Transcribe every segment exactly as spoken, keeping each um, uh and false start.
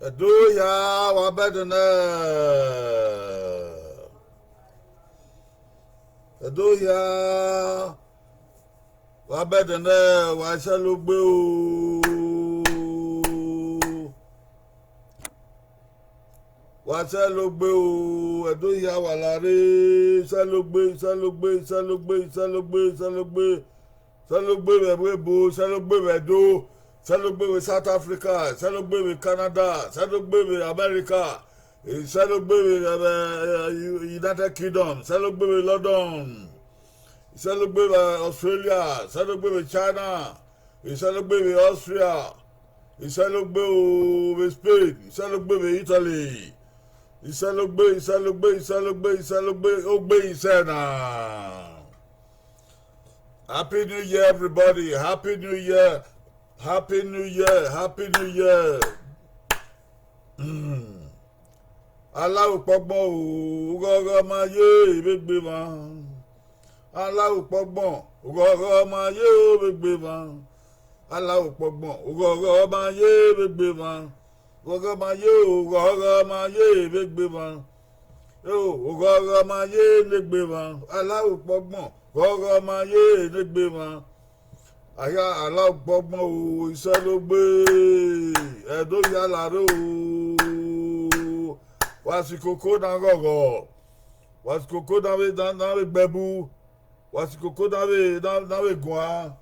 Ẹdo hia, wa bẹdẹ nẹ. Ẹdo hia, wa bẹdẹ nẹ, wa sẹlogbe o. Wa sẹlogbe o, Ẹdo hia wa lare, sẹlogbe, sẹlogbe, sẹlogbe, sẹlogbe, sẹlogbe. Sẹlogbe vbe ẹvbo ebo, sẹlogbe vbe Ẹdo, sẹlogbe vbe South Africa, sẹlogbe vbe Canada, sẹlogbe vbe America, sẹlogbe vbe, eh, United Kingdom, sẹlogbe vbe London, sẹlogbe vbe Australia, sẹlogbe vbe China, sẹlogbe vbe Austria, sẹlogbe o vbe Spain, sẹlogbe vbe Italy, sẹlogbe, sẹlogbe, sẹlogbe, sẹlogbe, ogbe isẹ na. Happy New Year, everybody. Happy New Year. Happy New Year. Happy New Year. Mm. Alaro kpọgbọn o, ughọghọ ma ye vbe egbe mwa. Alaro kpọgbọn, ughọghọ ma ye vbe egbe mwa. Alaro kpọgbọn, ughọghọ ma ye vbe egbe mwa. Ughọghọ ma ye, ughọghọ ma ye vbe egbe mwa. Eo, ughọghọ ma ye ne egbe mwa, alaro kpọgbọn, ughọghọ ma ye ne egbe mwa. Ahia alaro kpọgbọn o, isẹlogbe, Ẹdo hia lare o. Wa si koko na ghọghọ, wa si koko na vbe, na, na vbe gbe ẹbu, wa si koko na vbe, na, na vbe guan.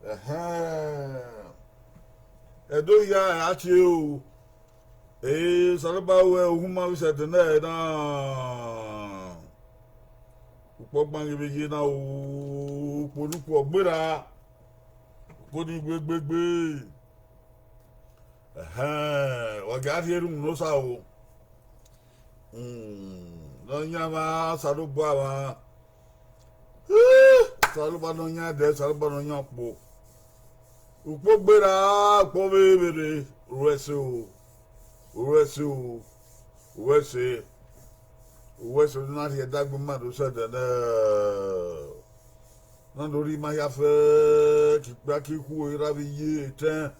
Ẹhẹn. Ẹdo hia a tie o. Ee, Osanobua ruẹ uhunmwu vbe sẹtin nẹ na. Ukpọgban ghi vbe ye na o, ukpo ne ukpo ọ gberra, ukpo ni wegbe gbe. Ẹhẹn, wa gia rhie erhunmwu ne Osa o. Hmm, Nọyaẹnmwa, Osanobua mwa. Osanobua ne ọ yan ẹdẹ, Osanobua ne ọ yan ukpo. Ukpo gberra, ukpo vbe vberre, ru ẹse o, ru ẹse o, ru ẹse, ru ẹse ne u na rhie ẹdẹ agbọn ima do sẹ ẹdẹ nẹ. Na do rhie ima hia fẹ, ke ikpia ke ikhuo ra vbe ye etẹn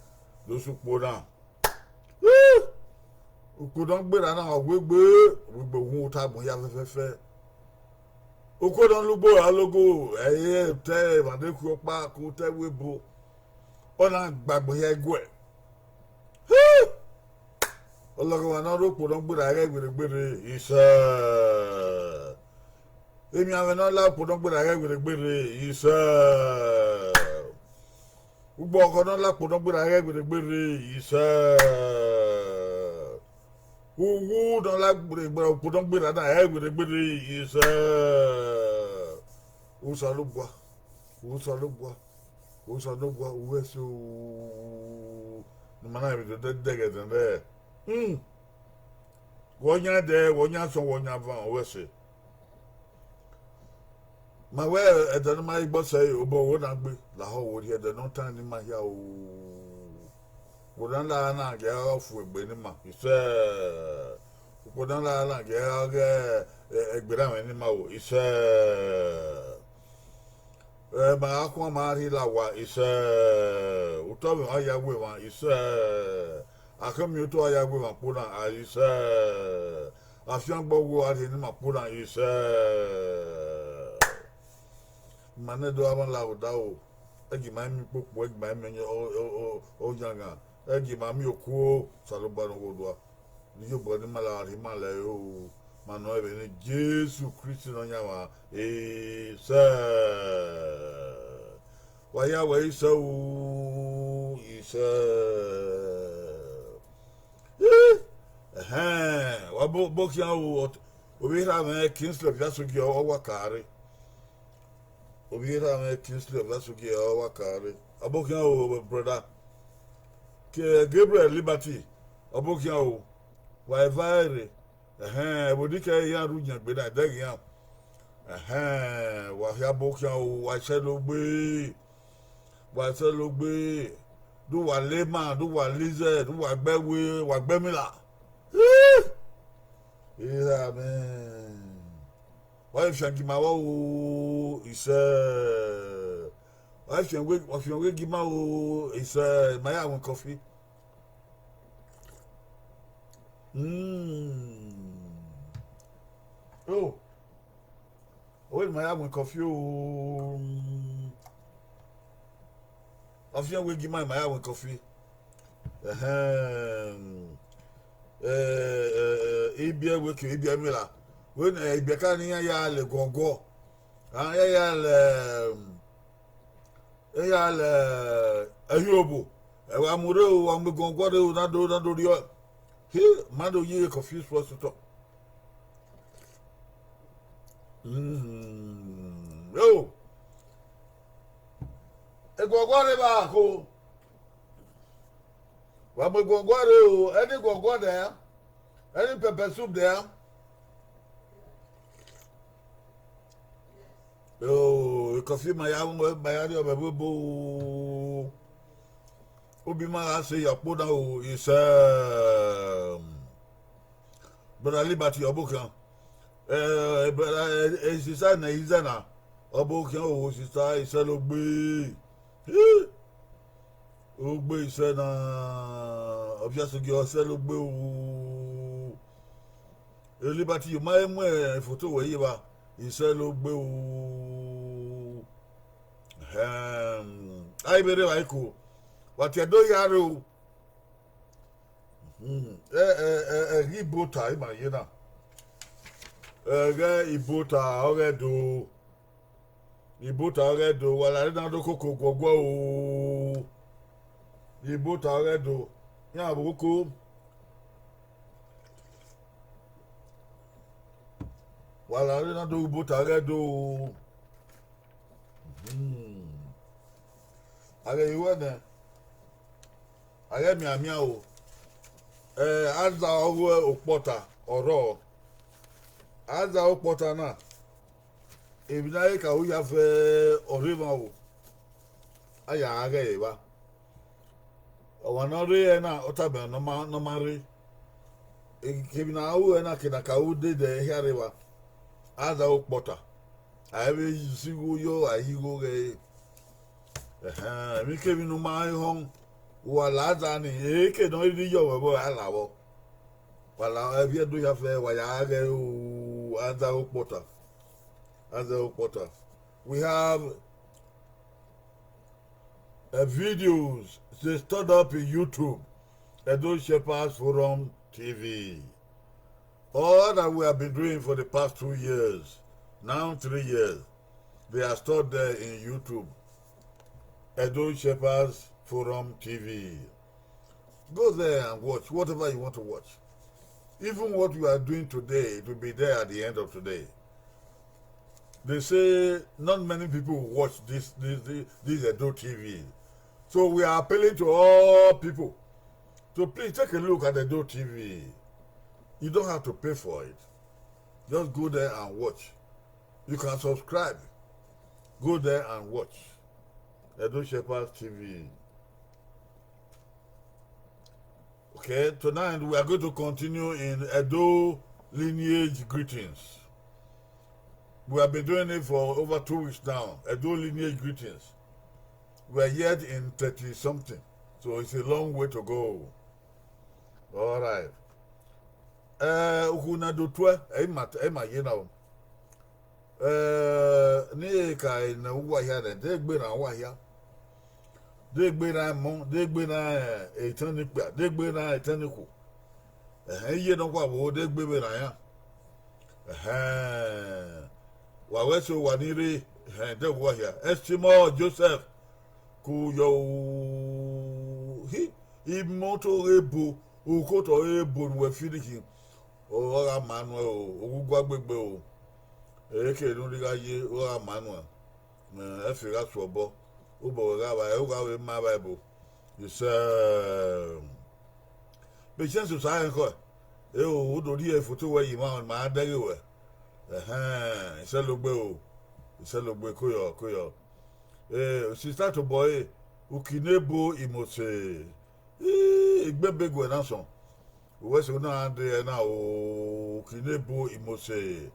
do sẹ ukpo na. Ukpo ne ọ gberra na, ọ wegbe, wegbe uhunmwu ota agbọn hia fẹfẹfẹ. Ukpo ne ọ lugbo ra logo, ẹ i re otọ emwa ne khuẹ ọkpa ke otọ ẹvbo ebo, ọ na gbe agbọn hia guẹ. Ọlọghọmwa ne ọ rre ukpo ne ọ gberra ighẹ gberregberre, isẹ. Emianmwẹ ne ọ la ukpo ne ọ gberra ighẹ gberregberre, isẹ. Ugbọghọ ne ọ la ukpo ne ọ gberra ighẹ gberregberre, isẹ. Uwu ne ọ la gberra ukpo ne ọ gberra na ighẹ gberregberre, isẹ. Osanobua, Osanobua, Osanobua, ru ẹse o. Ne ima na vbe dẹghe ẹdẹ nẹ. Hmm. Wẹ ọ yan ẹdẹ, wẹ ọ yan asọn, wẹ ọ yan avan, ru ẹse. Ma wẹ ẹdẹ ne ima ghi gbe ọsẹ ẹre, obọ wo na gbe, lahọ wo rhie ẹdẹ ne ọ tan ne ima hia o. Ukpo ne ọ la na gie a fu egbe ne ima, isẹ. Ukpo ne ọ la na gie a ghẹ, ẹ, egberranmwẹ ne ima o, isẹ. Ẹ, ma gha khuan ma rhie la owa, isẹ. Otọ mwẹ a ya gu emwa, isẹ. Akhọnmiotọ a ya gu emwa kpo na, a, isẹ. Afiangbe ọghe a rhie ne ima kpo na, isẹ. Ima ne do a mwa la odaro, ẹ gie ima miẹn ukpokpo, ẹ gie ima miẹn ọ, ọ, ọ, ọyanghan, ẹ gie ima miẹn okuo, Osanobua ne ọ ghe odua. Ne iyobọ ne ima la rhie ima la ẹre o, ma nọ ẹn vbe eni Jesu Kristi Nọyaẹnmwa, isẹ. Wa ya wẹ isẹ o, isẹ. Ẹhẹn, wa bo, bo khian o, ọt-, ovbi erha mwẹ Kingsley Oviasogie ọ wa ka rre. Ovbi erha mwẹ Kingsley Oviasogie ọ wa ka rre. Abokhian o, brother. Ke Gabriel Liberty, abokhian o, wa eva ẹre. Ẹhẹn, ẹvbo ne I ke iran rre uyangbe na, ẹdẹghe iran. Ẹhẹn, wa hia bọ khian o, wa sẹlogbe, wa sẹlogbe, do wa le ma, do wa le izẹ, do wa gbe ẹwe, wa gbe ẹmila. Ih! Amen. Wa fian gie ima vbọ o, isẹ. Wa fian wẹ, wa fian wẹ gie ima o, isẹ, ma ya wẹn coffee. Mm. Oh. Wẹ ma ya win coffee o. Ọfian wẹ gi ma ma ya win coffee. Ẹhẹn. Eh, eh, eh, ibiẹ wẹ ke ibiẹ mira. Wẹ ne ibiẹ ka ne iran ya lẹ guọguọ. A ya ya lẹ, e ya lẹ ẹhiọbo. Ẹ wa mu rre o, wa mu guọguọ rre o, na do, na do rriọ. He, ma do ye coffee sụọ sutọ. Mm, yo. Eguọguọ rre vbe akho. Wa mu eguọguọ rre o, ẹni guọguọ nẹ, ẹni pepper soup nẹ. Oh, coffee ma ya mu, ma ya rriọ vbe ẹvbo ebo o. Ubi ma gha sẹ ya kpo na o, isẹ, um, Brother Liberty Ọbokhian. Eh, brother, eh, eh, sister na, Izena Ọbokhian o, sister Iselogbe. Eh, ogbe isẹ na, Ọviasẹgẹ Iselogbe o. Eh, Liberty, ma mu photo wẹ ye evba, Iselogbe o. Ẹhẹn, a i vbe rre evba iko, wa tie do ya rre o. Hmm, ẹ, ẹ, ẹ, ẹ, ghi Ibota, ima ye na. Ẹ, ghẹ Ibota, ọ ghẹ do. Ibota ọ ghẹ do, wa la rre na do koko guọguọ o. Ibota ọ ghẹ do, iran vbe oko. Wa la rre na do, Ibota ọ ghẹ do o. Hmm. A ghẹ ye wẹ nẹ, a ghẹ mianmian o. Eh, aza ọghe okpọta ọ rrọọ. Aza okpọta na, emwi ne a he ka ru ya vbe ọrhuẹmwẹ o, a ya gha ghẹ evba. Ọmwa ne ọ rre ẹre na, ọ tama ne ọ ma, ne ọ ma rre. Kevbe ne a ru ẹre na, ke na ka ru dede hia rre evba, aza okpọta, a i vbe si igho yọ, a i igho ghẹ ẹre. Ẹhẹn, emwikemwi ne u ma he họn, wa la aza ni, eke ne ọ rhirhi yọ vbe ẹvbo, a la vbọ. Wa la ẹvbi Ẹdo ya fẹ, wa ya ghẹ ẹre o, aza okpọta, aza okpọta. We have uh, videos they stored up in YouTube, Edo Shepherds Forum T V. All that we have been doing for the past two years, now three years, they are stored there in YouTube, Edo Shepherds Forum T V. Go there and watch whatever you want to watch. Even what you are doing today, it will be there at the end of today. They say not many people watch this, this, this, this Edo T V. So we are appealing to all people to please take a look at Edo T V. You don't have to pay for it. Just go there and watch. You can subscribe. Go there and watch Edo Shepherds T V. Okay, tonight we are going to continue in Edo lineage greetings. We have been doing it for over two weeks now, Edo lineage greetings. We are yet in thirty something, so it's a long way to go. All right. Eh, ukhu na do tuẹ, ẹ i ma, ẹ i ma ye na o. Eh, ne I ka ne uwa hia nẹ, de gbe na uwa hia. De gbe na emọ, de gbe na etẹn ni kpia, de gbe na etẹn ni khuo. Ẹhẹn, iye nọkhua vbo, de gbe vbe na iran. Ẹhẹn, wa wẹ so wa ni rre, ẹhẹn, de uwa hia. Estimọ Joseph, ku yọ o, hi, imoto ghe ebo, ukotọ ghe ebo ne uwẹ fi nikhin. Ọ gha ma nuẹn o, oghugua gbegbe o. Eke ne u rri gha ye, ọ gha ma nuẹn. Ẹ fi gha su obọ, obọ wẹ gha vba, u gha vbe ma vba ebo. Isẹ, Patience Osaẹnkhọ, e o, u do rhie ifoto wẹ ye ima, ma dẹghe wẹ. Ẹhẹn, isẹlogbe o, isẹlogbe, koyọ, koyọ. Eh, sista tobọ ẹre, Ukinebo Imose. Ii, igbebe guẹ na sọn. Uwẹ so na de ẹna o, Ukinebo Imose.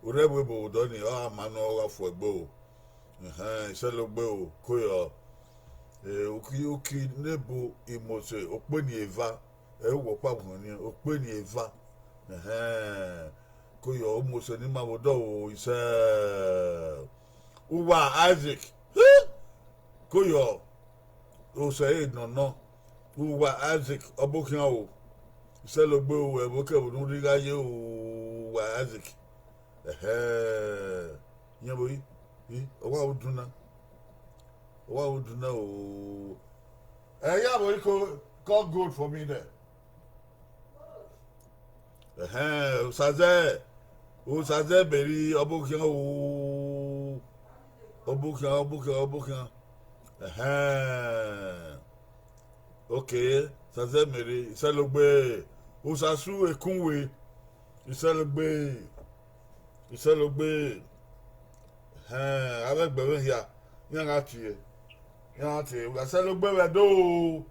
Orẹ vbe ebo dọ ni, ọ gha ma nọ, ọ gha fuẹ gbe o. Ẹhẹn, isẹlogbe o, koyọ. Eh, Uki, Ukinebo Imose, okpeni eva. Ẹ i wẹ ọkpa vbe uhunmwu nian, okpe ni eva. Ẹhẹn. Koyọ, u mu osẹ ne ima vbe odọ o, isẹ. Uwa Isaac. Koyọ, osẹ ẹre nọ nọ. Uwa Isaac, ọ bu khian o. Isẹlogbe o, ẹvbo kevbe ne u rri gha ye o, uwa Isaac. Ẹhẹn. Iyan vbe ori, i, ọ wa udunna. Ọ wa udunna o. Ẹ ya vbe ori ko, call gold for me there. Ẹhẹn, Osazẹ, Osazẹ Mary, ọ bu khian o. Ọ bu khian, ọ bu khian, ọ bu khian. Ẹhẹn. Okay, Osazẹ Mary, Isẹlogbe, Osasu Ekunwe, Isẹlogbe, Isẹlogbe. Ẹhẹn, avbe ẹgbẹe mwẹ hia, iran gha tie, iran gha tie, wa Isẹlogbe vbe Ẹdo o,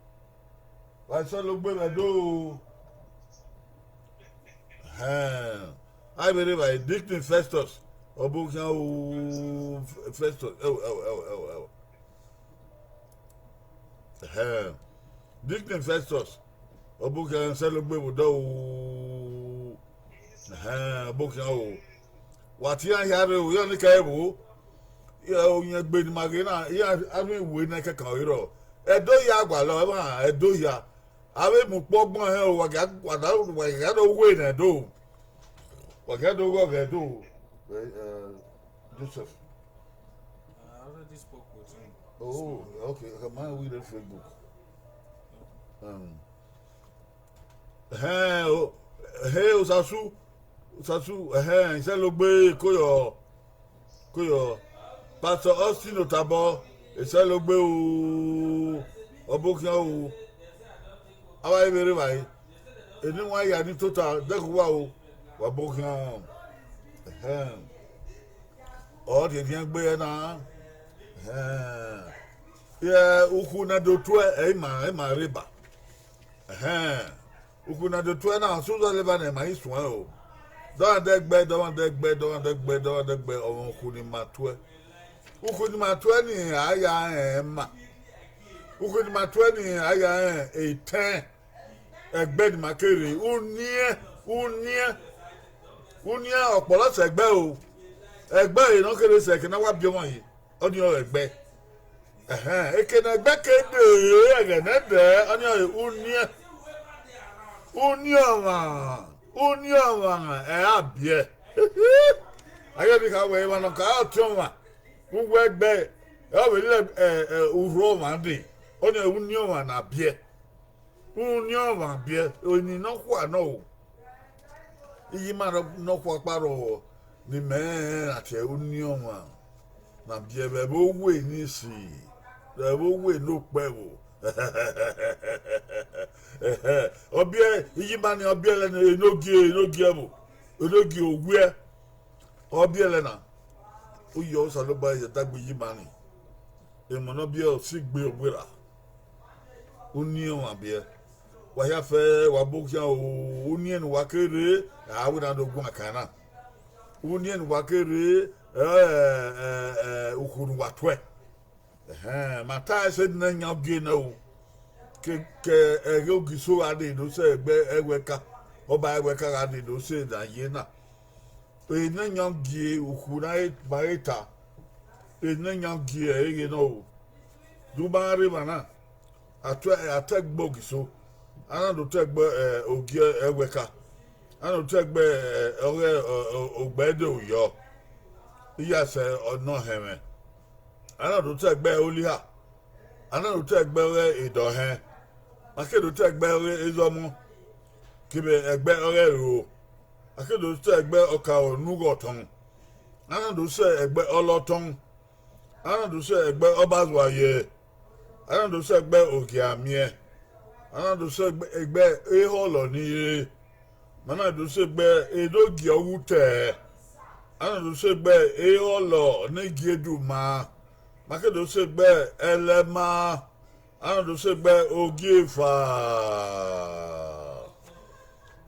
wa Isẹlogbe vbe Ẹdo o. Ẹhẹn, a i vbe rre evbare, Dickson Festus, ọ bu khian o, Festus, ẹo, ẹo, ẹo, ẹo, ẹo. Ẹhẹn, Dickson Festus, ọ bu khian, Isẹlogbe vbe odọ o. Ẹhẹn, ọ bu khian o. Wa tie iran hia rre o, iran ni ka ẹvbo. Ẹ, uyẹngbe ne ima ghe na, iran, a rhie iwe ne ẹkẹkan ọre rrọọ. Ẹdo hia gualọ, ẹmwẹ Ẹdo hia. Avbe mu ukpọn ọgbọn hẹn o, wa gia, wa da, wa gia do we ne Ẹdo. Wa gia do ghọghọ Ẹdo. Ẹ, ẹ, Joseph. I already spoke with him. Oh, okay. Okay, man, we read Facebook. Um, ẹhẹn, o, ẹhẹn, Osasu, Osasu, ẹhẹn, Isẹlogbe, koyọ, koyọ. Pastor Austin Otabọ, Isẹlogbe o, ọ bu khian o. Avbe a i vbe rre evbare, eni wan ya ni tota, dẹkun uwa o, wa bu khian. Ẹhẹn. Ọ rhiẹnrhiẹn gbe ẹre na. Ẹhẹn. Ẹ, ukhu ne a do tuẹ, ẹ i ma, ẹ i ma rre ba. Ẹhẹn. Ukhu ne a do tuẹ na, ọsẹ uzọla eva ne ma i suẹn o. Dọmwadẹ gbe, dọmwadẹ gbe, dọmwadẹ gbe, dọmwadẹ gbe, ọmwa ukhu ne ima tuẹ. Ukhu ne ima tuẹ ni a ya rẹn ẹma. Ukhu ne ima tuẹ ni a ya rẹn etẹn. Ẹgbẹ ne ima ke rre, uniẹn, uniẹn, uniẹn ọkpọlọ sẹ ẹgbẹ o. Ẹgbẹ ọre ne ọ kere sẹ ẹke ne a wa biẹ ọmwa ye, ọnii ọrọre ẹgbẹ. Ẹhẹn, eke ne ẹgbẹ ke de ẹghẹ ne ẹdẹ, ọnii ọrọre uniẹn. Uniẹn ọmwa, uniẹn ọmwa, ẹ ra biẹ. A ye vbe kha wẹ emwa ne ọ ka ọtiọnmwa vbe uwu ẹgbẹ, ẹ ọ vbe rhie, ẹ, ẹ, urhu ọmwa dee, ọnii uniẹn ọmwa na biẹ. Uniẹn ọmwa biẹ, eni nọkhua nọ o. Iye ima nọkhua ọkpa rrọọ ne imẹ rẹn rẹn na tie uniẹn ọmwa na biẹ vbe ẹvbo uwu enisi, vbe ẹvbo uwu ene okpẹvbo. Ọ biẹ, iye ima ni ọ biẹ lẹ ne enogie, enogie ẹvbo, enogie owiẹ. Ọ biẹlẹ na, u yọ Osanobua ya dagbe iye ima ni. Emọ ne ọ biẹ ọ si gbe ọgberra. Uniẹn ọmwa biẹ. Wa hia fẹ, wa bu khian o, uniẹn ne uwa ke rre, a wẹ na do guan kan na. Uniẹn ne uwa ke rre, ẹ, ẹ, ẹ, ukhu ne uwa tuẹ. Ẹhẹn, ma ta ẹse ne yan gie nẹ o. Ke, ke ẹghẹ Ogiso gha dee do sẹ ẹgbẹ Ẹwẹka, ọba Ẹwẹka gha dee do sẹ ne a ye na. Ene yan gie ukhu na ma re ta, ene yan gie ẹre ghe nọ o. Do ma rre emwa na, a tuẹ, a ta ẹgbẹ Ogiso, a na do ta ẹgbẹ, ẹ, ogie Ẹwẹka, a na do ta ẹgbẹ, ẹ, ọghe, ọ, ọ, Ogbẹdẹ Uyọ, iye asẹ Ọnọhẹmwẹ. A na do ta ẹgbẹ Oliha, a na do ta ẹgbẹ ọghe Edọhẹn, a ke do ta ẹgbẹ ọghe Ezọmọ, kevbe ẹgbẹ ọghe Ẹro, a ke do ta ẹgbẹ Ọkaohọ ne Ughọtọn, a na do ta ẹgbẹ Ọlọtọn, a na do ta ẹgbẹ Ọbazuaye, a na do ta ẹgbẹ Ogiamiẹn, a na do ta ẹgbẹ, ẹgbẹ Ehọlọ ni rre, ma na do ta ẹgbẹ Enogie Ọghutẹ, a na do ta ẹgbẹ Ehọlọ ne Igieduma, ma ke do ta ẹgbẹ Ẹlẹma, a na do ta ẹgbẹ Ogiefa,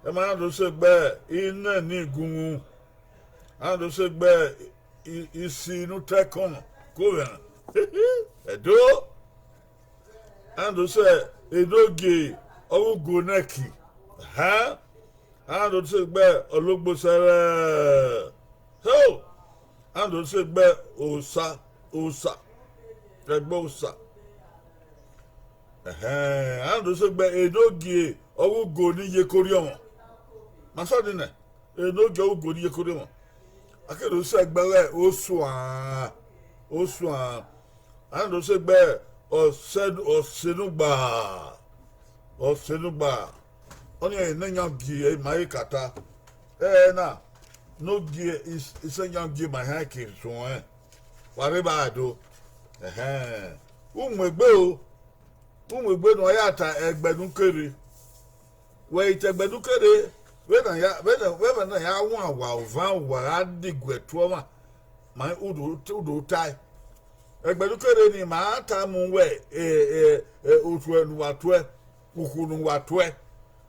ẹ ma na do ta ẹgbẹ Inẹ ne Igunmwu, a na do ta ẹgbẹ I-, Isi ne Utẹkọn, ko vbe ẹn. Ẹdo. A na do ta Enogie Ọ ghe ugo nẹki. Hẹ, a na do sẹ egbe Ọlogbo sẹrẹ. Ho, a na do sẹ egbe Osa, Osa, egbe Osa. Ẹhẹn, a na do sẹ egbe Enogie, ọ ghe ugo ni ye eke orhiọnmwọ. Ma sẹ ọnii nẹ, Enogie ọ ghe ugo ni ye eke orhiọnmwọ. A ke do sẹ egbe ẹre Osuan, Osuan. A na do sẹ egbe Ọse, Ọsenugba, Ọsenugba. Ọnii ẹre ne iran gie ma he kata. Ẹre na, ne ọ gie is-, isẹ iran gie ma hẹn ke suẹn. Wa rre evba do. Ẹhẹn. U mu egbe o. U mu egbe ne uwa ya ta ẹgbẹe ne u kere. Wẹ i ta ẹgbẹe ne u kere, vbene a ya, vbene, vbene a ya wan uwa uvan, uwa gha diguẹ tuẹ ọmwa, ma u do, u do tae. Ẹgbẹe ne u kere nii, ma tama uwẹ, e, e, e, otuẹ ne uwa tuẹ, ukhu ne uwa tuẹ.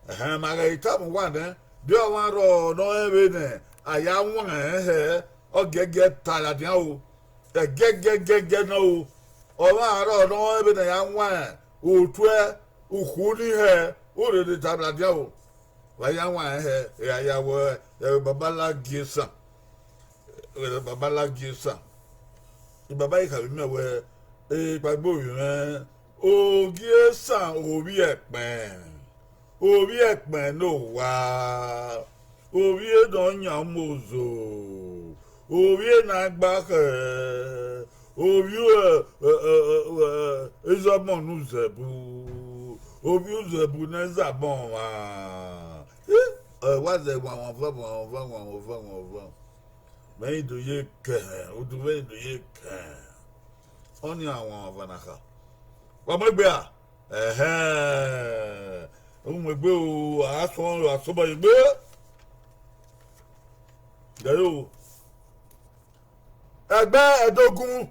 Ẹhẹn, ma ghẹ i tama uwa nẹ, de ọmwa rrọọ ne ọ rẹn vbene a ya wan ẹnrẹn hẹ, ọ giẹgiẹ ta ladian o. Ẹgẹgẹgẹgẹ nọ o. Ọmwa rrọọ ne ọ rẹn vbene a ya wan otuẹ, ukhu ni hẹ, u rhe ne ta ladian o. Wa ya wan ẹnrẹn hẹ, e a ya wẹ, ẹ, baba la gie esan. Ẹ, baba la gie esan. Baba ghi khama imẹ wẹ, ekpaegbe ovbi mwẹ, ogie esan ovbi ẹkpẹn, ovbi ẹkpẹn ne owa, ovbi ne ọ yan umozo, ovbi ne a gba khẹ, ovbi, ẹ, ẹ, ẹ, ẹ, ẹ, Izọbọn ne Uzẹbu, ovbi Uzẹbu ne Izabọn ọmwa. Ẹ, wa zẹ wanwanvan, wanwanvan, wanwanvan, wanwanvan. Vbe ẹn i do ye kẹn, udu vbe ẹn i do ye kẹn. Ọnii a wanwanvan na kha. Wa mu egbe a? Ẹhẹn. U mu egbe o, a suẹn, a sobọ ye egbe. Gẹre o. Ẹgbẹe ẹdogun.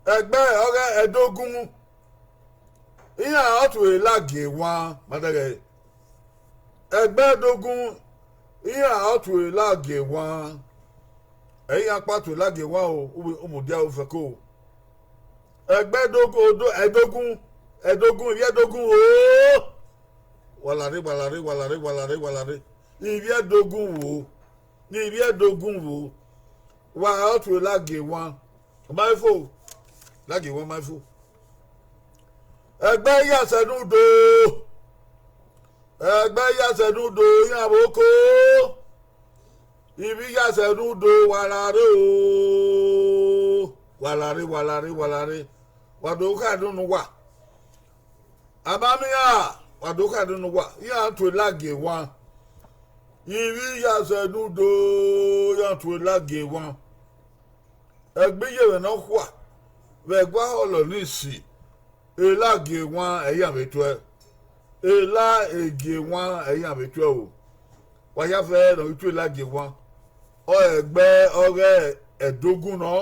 Ẹgbẹe ọghe ẹdogun. Iran ọ tue lagie wan, ma dẹghẹ. Ẹgbẹe ẹdogun, iran ọ tue lagie wan. Ẹ iran kpa tue lagie wan o, u vbe, u mudia ofẹko. Ẹgbẹe ẹdogun, odo, ẹdogun, ẹdogun, ivbi ẹdogun o. Wa lare, wa lare, wa lare, wa lare, wa lare. Ivbi ẹdogun vbo, ne ivbi ẹdogun vbo, wa ọ tue lagie wan. Ma i fo, lagie wan ma i fo. Ẹgbẹe iyasẹ ne udo, ẹgbẹe iyasẹ ne udo, iran vbe oko. Ivbi iyasẹ ne udo, wa lare o. Wa lare, wa lare, wa lare. Wa do kha unu uwa. Abamian, wa do kha unu uwa. Iran tue lagie wan. Ivbi iyasẹ ne udo, iran tue lagie wan. Ẹgbẹe iyevbe nọkhua vbe ẹguae ọlọ ni si, elagie wan ẹ iran vbe tuẹ, elagie wan ẹ iran vbe tuẹ o. Wa ya fẹ ne ọ ghi tue lagie wan, ọ ẹgbẹe ọghe ẹdogun nọ,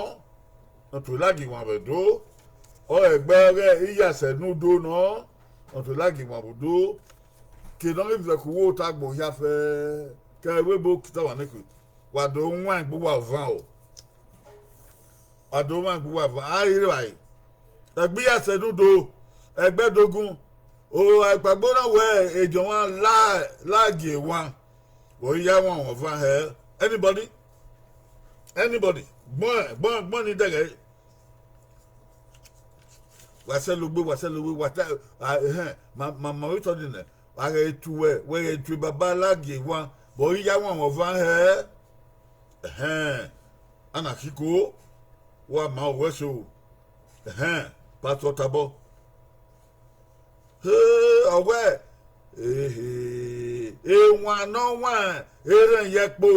ne ọ tue lagie wan vbe do, ọ ẹgbẹe ọghe iyasẹ ne udo nọ, ne ọ tue lagie wan vbe do. Ke ne ọ ghi vẹ ku uwu ota agbọn hia fẹ, ke ẹvbo ebo kita wa nekue, wa do wan egbe uwa van o. A do wan egbe uwa van, a i rre evbare. Ẹgbẹe iyasẹ ne udo, ẹgbẹe ẹdogun, o, ikpagbo na wẹ Ejọnmwa la, lagie wan, vbe ọ ya wan wan van hẹ? Anybody? Anybody? Gbọn, gbọn, gbọn ni dẹghẹ. Wa sẹ logbe, wa sẹ logbe, wa ta, a, ehẹn, ma, ma, ma vbe tọ ni nẹ, wa ghẹ tu wẹ, wẹ ghẹ tue baba lagie wan, vbe ọ ya wan wan van hẹ? Ẹhẹn, a na khiko, wa ma owẹ so. Ẹhẹn, Pastor Tabọ. He, ọ wẹ, ehe, ewan ne ọ wan erhẹn ye ẹkpo.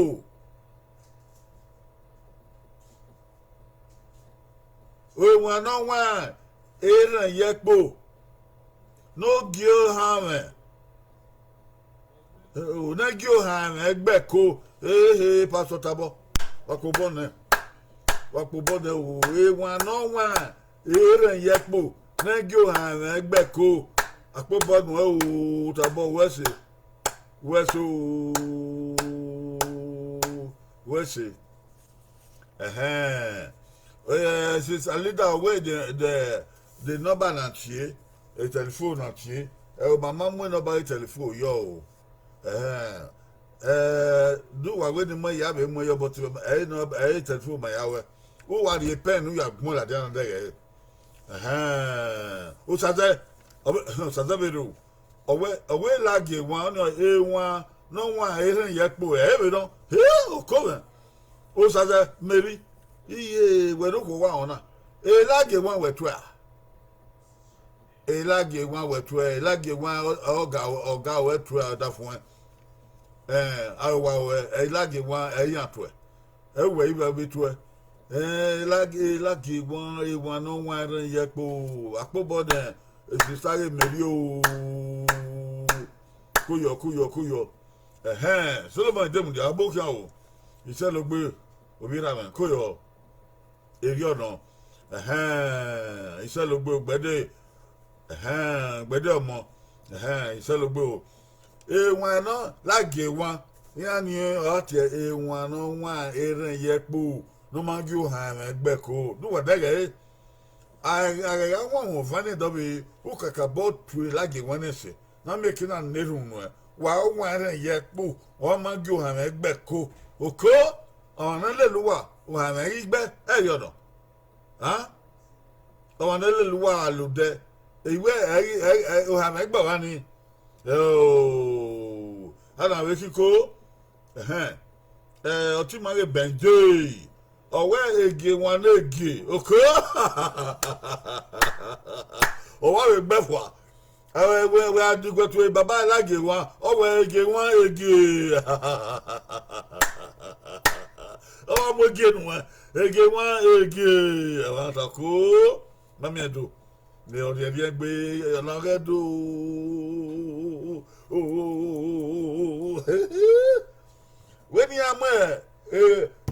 Ewan ne ọ wan erhẹn ye ẹkpo, ne ọ gie ohanmwẹ, ne ọ gie ohanmwẹ ẹgbẹe ẹko. Ehe, Pastor Tabọ, wa kpe obọ nẹ, wa kpe obọ nẹ o, ewan ne ọ wan erhẹn ye ẹkpo, ne ọ gie ohanmwẹ ẹgbẹe ẹko. A kpe obọ nuẹn o, Tabọ, wẹ se, wẹ se o, wẹ se. Ẹhẹn. Eh, sister leader, wẹ the, the, the number na tie, the telephone na tie. Ẹ, ọ ma ma mu nọmba telephone yọ o. Ẹhẹn. Ẹ, do uwa wẹ ne imẹ ya vbe mu yọ, but ẹ i nọ, ẹ i telephone ma ya wẹ. U wa rhie pen ne u ya gbọn ladian na dẹghẹ. Ẹhẹn. Osaze, ọ vbe, Osaze vbe rro. Ọ wẹ, ọ wẹ lagie wan, ọnii ewan ne ọ wan erhẹn ye ẹkpo, ẹ vbe nọ. He, oko mwẹ. Osaze, Mary, iye, wẹ ne okhuo wa rẹn na. E lagie wan wẹ tuẹ a? E lagie wan wẹ tuẹ, e lagie wan ọ-, ọga, ọga wẹ tuẹ, ọdafẹn. Ẹ, arowa ruẹ, e lagie wan, ẹ i yan tuẹ. Ẹ wẹ i vbe tuẹ. Ẹ, e lagie, e lagie wan, ewan ne ọ wan erhẹn ye ẹkpo, akpobọ nẹ, e sista ghe Mary o. Kuyọ, kuyọ, kuyọ. Ẹhẹn, Solomọn de mudia, ọ bu khian o. Isẹlogbe, ovbi erha mwẹ, kuyọ. Erriọ nọ. Ẹhẹn, Isẹlogbe, ugbẹdẹ, ẹhẹn, ugbẹdẹ ọmọ, ẹhẹn, Isẹlogbe o. Ewan nọ, lagie ewan, iran ni ọ tie ewan ne ọ wan erhẹn ye ẹkpo, ne ọ ma gie ohan ẹmwẹ gbe ẹko, ne uwa dẹghẹ re. A, a gha wanwan ọvan nẹ dọvbe, u kakabọ tue lagie ewan nẹ sẹ, ne a miẹn eke na na erhunmwu nuẹn, wa wan erhẹn ye ẹkpo, ọ ma gie ohan ẹmwẹ gbe ẹko. Oko, ọmwa ne lele uwa, ohan ẹmwẹ ghi gbe, ẹrriọ nọ. A? Ọmwa ne lele uwa gha la odẹ, iwẹ, ẹ, ẹ, ẹ, ohan ẹmwẹ gbe ọmwa ni. Ẹo, a na vbe khiko, ẹhẹn. Ẹ, ọtẹn ima ghe Benjey, ọ wẹ egie wan ne egie, oko. Ọ wa vbe gbe fua. Ẹ, wẹ, wẹ, wẹ a diguẹ tue baba lagie wan, ọ wẹ egie wan egie. Ọ wa mu egie nuẹn, egie wan egie. Ẹ wa ta ko, ma miẹn do. Vbe ọ rhiẹnrhiẹn gbe, ọ na ghẹ do. Wẹ ne iran mu ẹ, ẹ,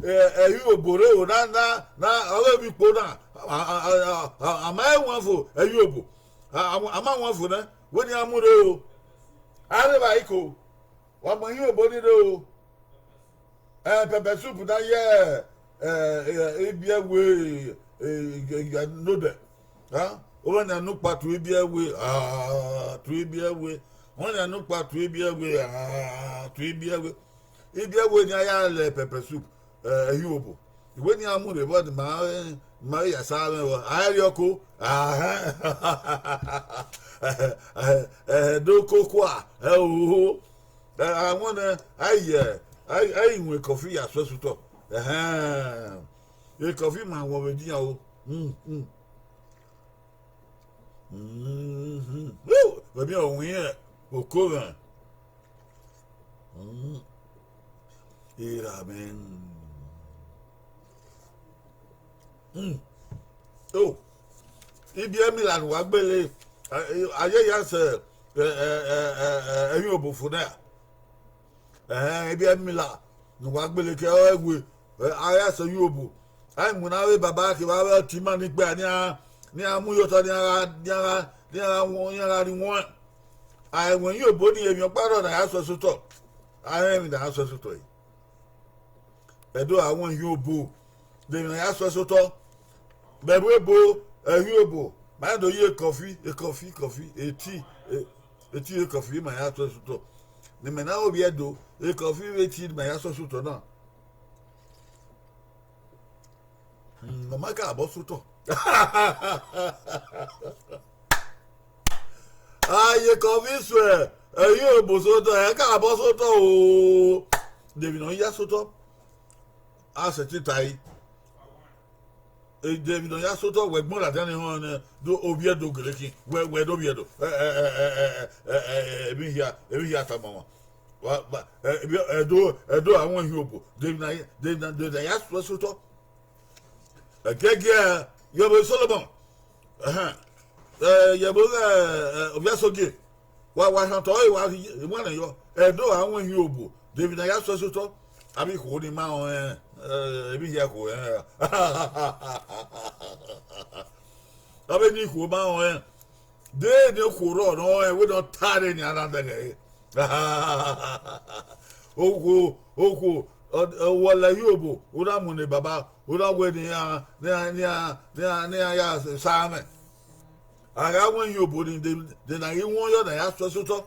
ẹ, ẹhi obo rre o, na, na, na, ọ ghe vbe ikpo na, a, a, a, a, a ma ẹ wan fo, ẹhi obo, a, a, a ma wan fo nẹ, wẹ ne iran mu rre o. A rre evba iko, wa mu ẹhi obo ni rre o. Ẹ, pepper soup na ye, ẹ, ẹ, ibiẹwe, ẹ, ẹ, ẹ, nodẹ. A, ọmwa nian nukpa tue ibiẹwe, a, tue ibiẹwe. Ọmwa nian nukpa tue ibiẹwe, a, tue ibiẹwe. Ibiẹwe ni a ya lẹ pepper soup, ẹ, ẹhi obo. Iwẹ ne iran mu rre vbọ ne ima, ima ya sa mwẹ vbọ. A rriọ ko, a, ẹ, ẹ, ẹ, do kokua, ẹ, oho. Ẹ, a wẹn nẹ, a yi, a, a yi wọn coffee ya suẹ sẹ otọ. Ẹhẹn. E coffee ma wọn vbe edian o. Mm, mm. Mm, mm. Woo! Vbe miẹn ọwẹn irẹn, oko mwẹ. Mm. Erha mwẹ. Mm. Oh. Ibiẹ Mila ne uwa gbele, a, a, a ye ya sẹ, ẹ, ẹ, ẹ, ẹ, ẹ, ẹmwẹ obo fo nẹ. Ẹhẹn, ibiẹ Mila ne uwa gbele ke ọre we, ẹ, a ya sẹ ẹmwẹ obo. A i mu na vbe baba kevbe avbe ọtẹn ima ni kpẹa, ne iran, ne iran mu ye otọ, ne iran gha, ne iran gha, ne iran gha wọn, ne iran gha rri wọn. A i wọn ẹmwẹ obo ni, emwi ọkpa rrọọ ne a ya suẹ sẹ otọ. A rẹn emwi ne a ya suẹ sẹ otọ ẹre. Ẹdo a wọn ẹmwẹ obo, de emwi ne a ya suẹ sẹ otọ. Vbe ẹvbo ebo, ẹmwẹ obo, ma rẹn do ye coffee, e coffee, coffee, e tea, e, e tea, e coffee, ma ya suẹ sẹ otọ. Ne imẹ na ro vbe Ẹdo, e coffee vbe tea ma ya suẹ sẹ otọ na. Hmm, ọ ma ka abọ sẹ otọ. A ye coffee suẹ, ẹmwẹ obo sẹ otọ, ẹ ka abọ sẹ otọ o. De emwi ne ọ ya sẹ otọ. A sẹtin ta ẹre. E de emwi ne ọ ya sẹ otọ, wẹ gbọn ladian ni họn nẹ, do ovbi Ẹdo gele khin, wẹ, wẹ do ovbi Ẹdo. Ẹ, ẹ, ẹ, emwi hia, emwi hia tama ọmwa. Wa, wa, ẹ, Ẹdo, Ẹdo a wọn ẹmwẹ obo, de emwi na, de emwi na, de emwi na ya suẹ sẹ otọ. Ẹgiẹgiẹ, yẹ vbe Solomọn, ẹhẹn, ẹ, yẹ vbe, ẹ, ẹ, ovbi Asogie, wa, wa họn otọ ẹre, wa rhie iwẹnrẹn yọ, Ẹdo a wọn ẹmwẹ obo, de emwi ne a ya suẹ sẹ otọ, avbe ikhuo ni ma rẹn, ẹ, emwi hia khuo rẹn. Avbe ni ikhuo ma rẹn, de ne okhuo rrọọ ne ọ rẹn, wẹ ne ọ ta rre nian na dẹghẹ re. Okhuo, okhuo, ọ, ọ, wẹ lẹ ẹmwẹ obo, u na mu ne baba, u na wẹ ne iran, ne iran, ne iran, ne iran, ne iran ya sa mwẹ. A gha wọn ihin obo ni, de, de na ghi wọn yọ na ya suẹ sẹ otọ.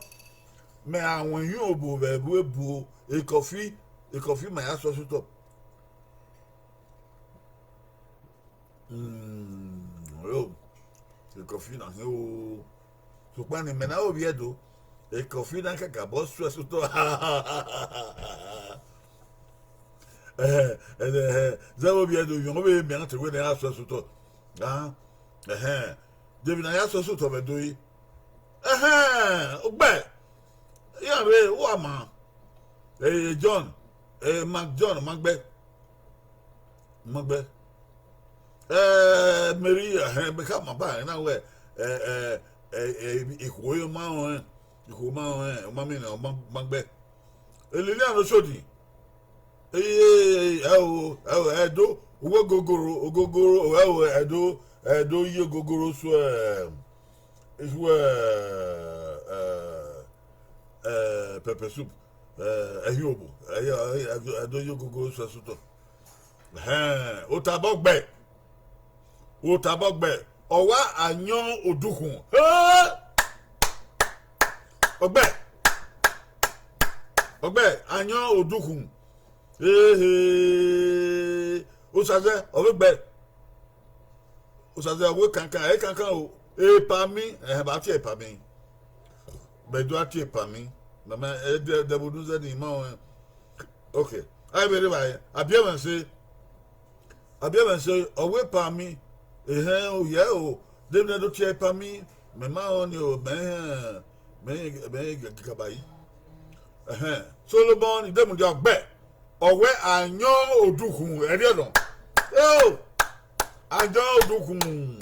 Mẹ a wọn ihin obo vbe ẹvbo ebo, ekọfi, ekọfi ma ya suẹ sẹ otọ. Mm, yo, ekọfi na hin o. Sokpan ne imẹ na ro vbiẹ do, ekọfi na kakabọ suẹ sẹ otọ. Ẹhẹn, ẹhẹn, zẹ vbe ovbi Ẹdo, ivbian vbe miẹn te wẹ ne a suẹ sẹ otọ. Ah, ẹhẹn, de emwi ne a ya suẹ sẹ otọ vbe Ẹdo re? Ẹhẹn, ugbẹ, iran rre, uwa ma. Eh, John, eh, Mark John, ma gbe, ma gbe. Eh, Mary, ẹhẹn, mẹ khama ba ẹre na wẹ, eh, eh, eh, eh, ikhuo ma rẹn, ikhuo ma rẹn, ọ ma miẹn ne ọ ma, ma gbe. Lilian Oshodi, eh, ẹo, ẹo, Ẹdo, uwu ogogoro, ogogoro, ẹo, Ẹdo, Ẹdo ye ogogoro suẹ, suẹ, eh, eh, pepper soup, eh, ẹhi obo, ẹhi, ẹhi, Ẹdo, Ẹdo ye ogogoro suẹ sẹ otọ. Ẹhẹn, otabọ gbe, otabọ gbe, ọ wa Ayọn Odukhun. He! Ọgbẹ, ọgbẹ, Ayọn Odukhun. Ehe, Osazẹ, ọ vbe gbe. Osazẹ, ọ wẹ kankan, ẹ kankan o. Epami, ẹhẹn, ba tie Epami. Mẹ do a tie Epami. Mama, ẹ, dẹ, dẹ vbe unu zẹ ne ima ọnrẹn. Okay. A vbe rre evbare, Abiẹmwẹse. Abiẹmwẹse, ọ wẹ Epami. Ehẹn, ohiẹ o. De emwi ne do tie Epami, mẹ ma rẹn ọnii o, mẹ hẹn, mẹ, mẹ gaba yi. Ẹhẹn, Solomon Idemudia ọgbẹ, ọ wẹ Ayọn Odukhun, ẹrriọ nọ. Eo, Ayọn Odukhun.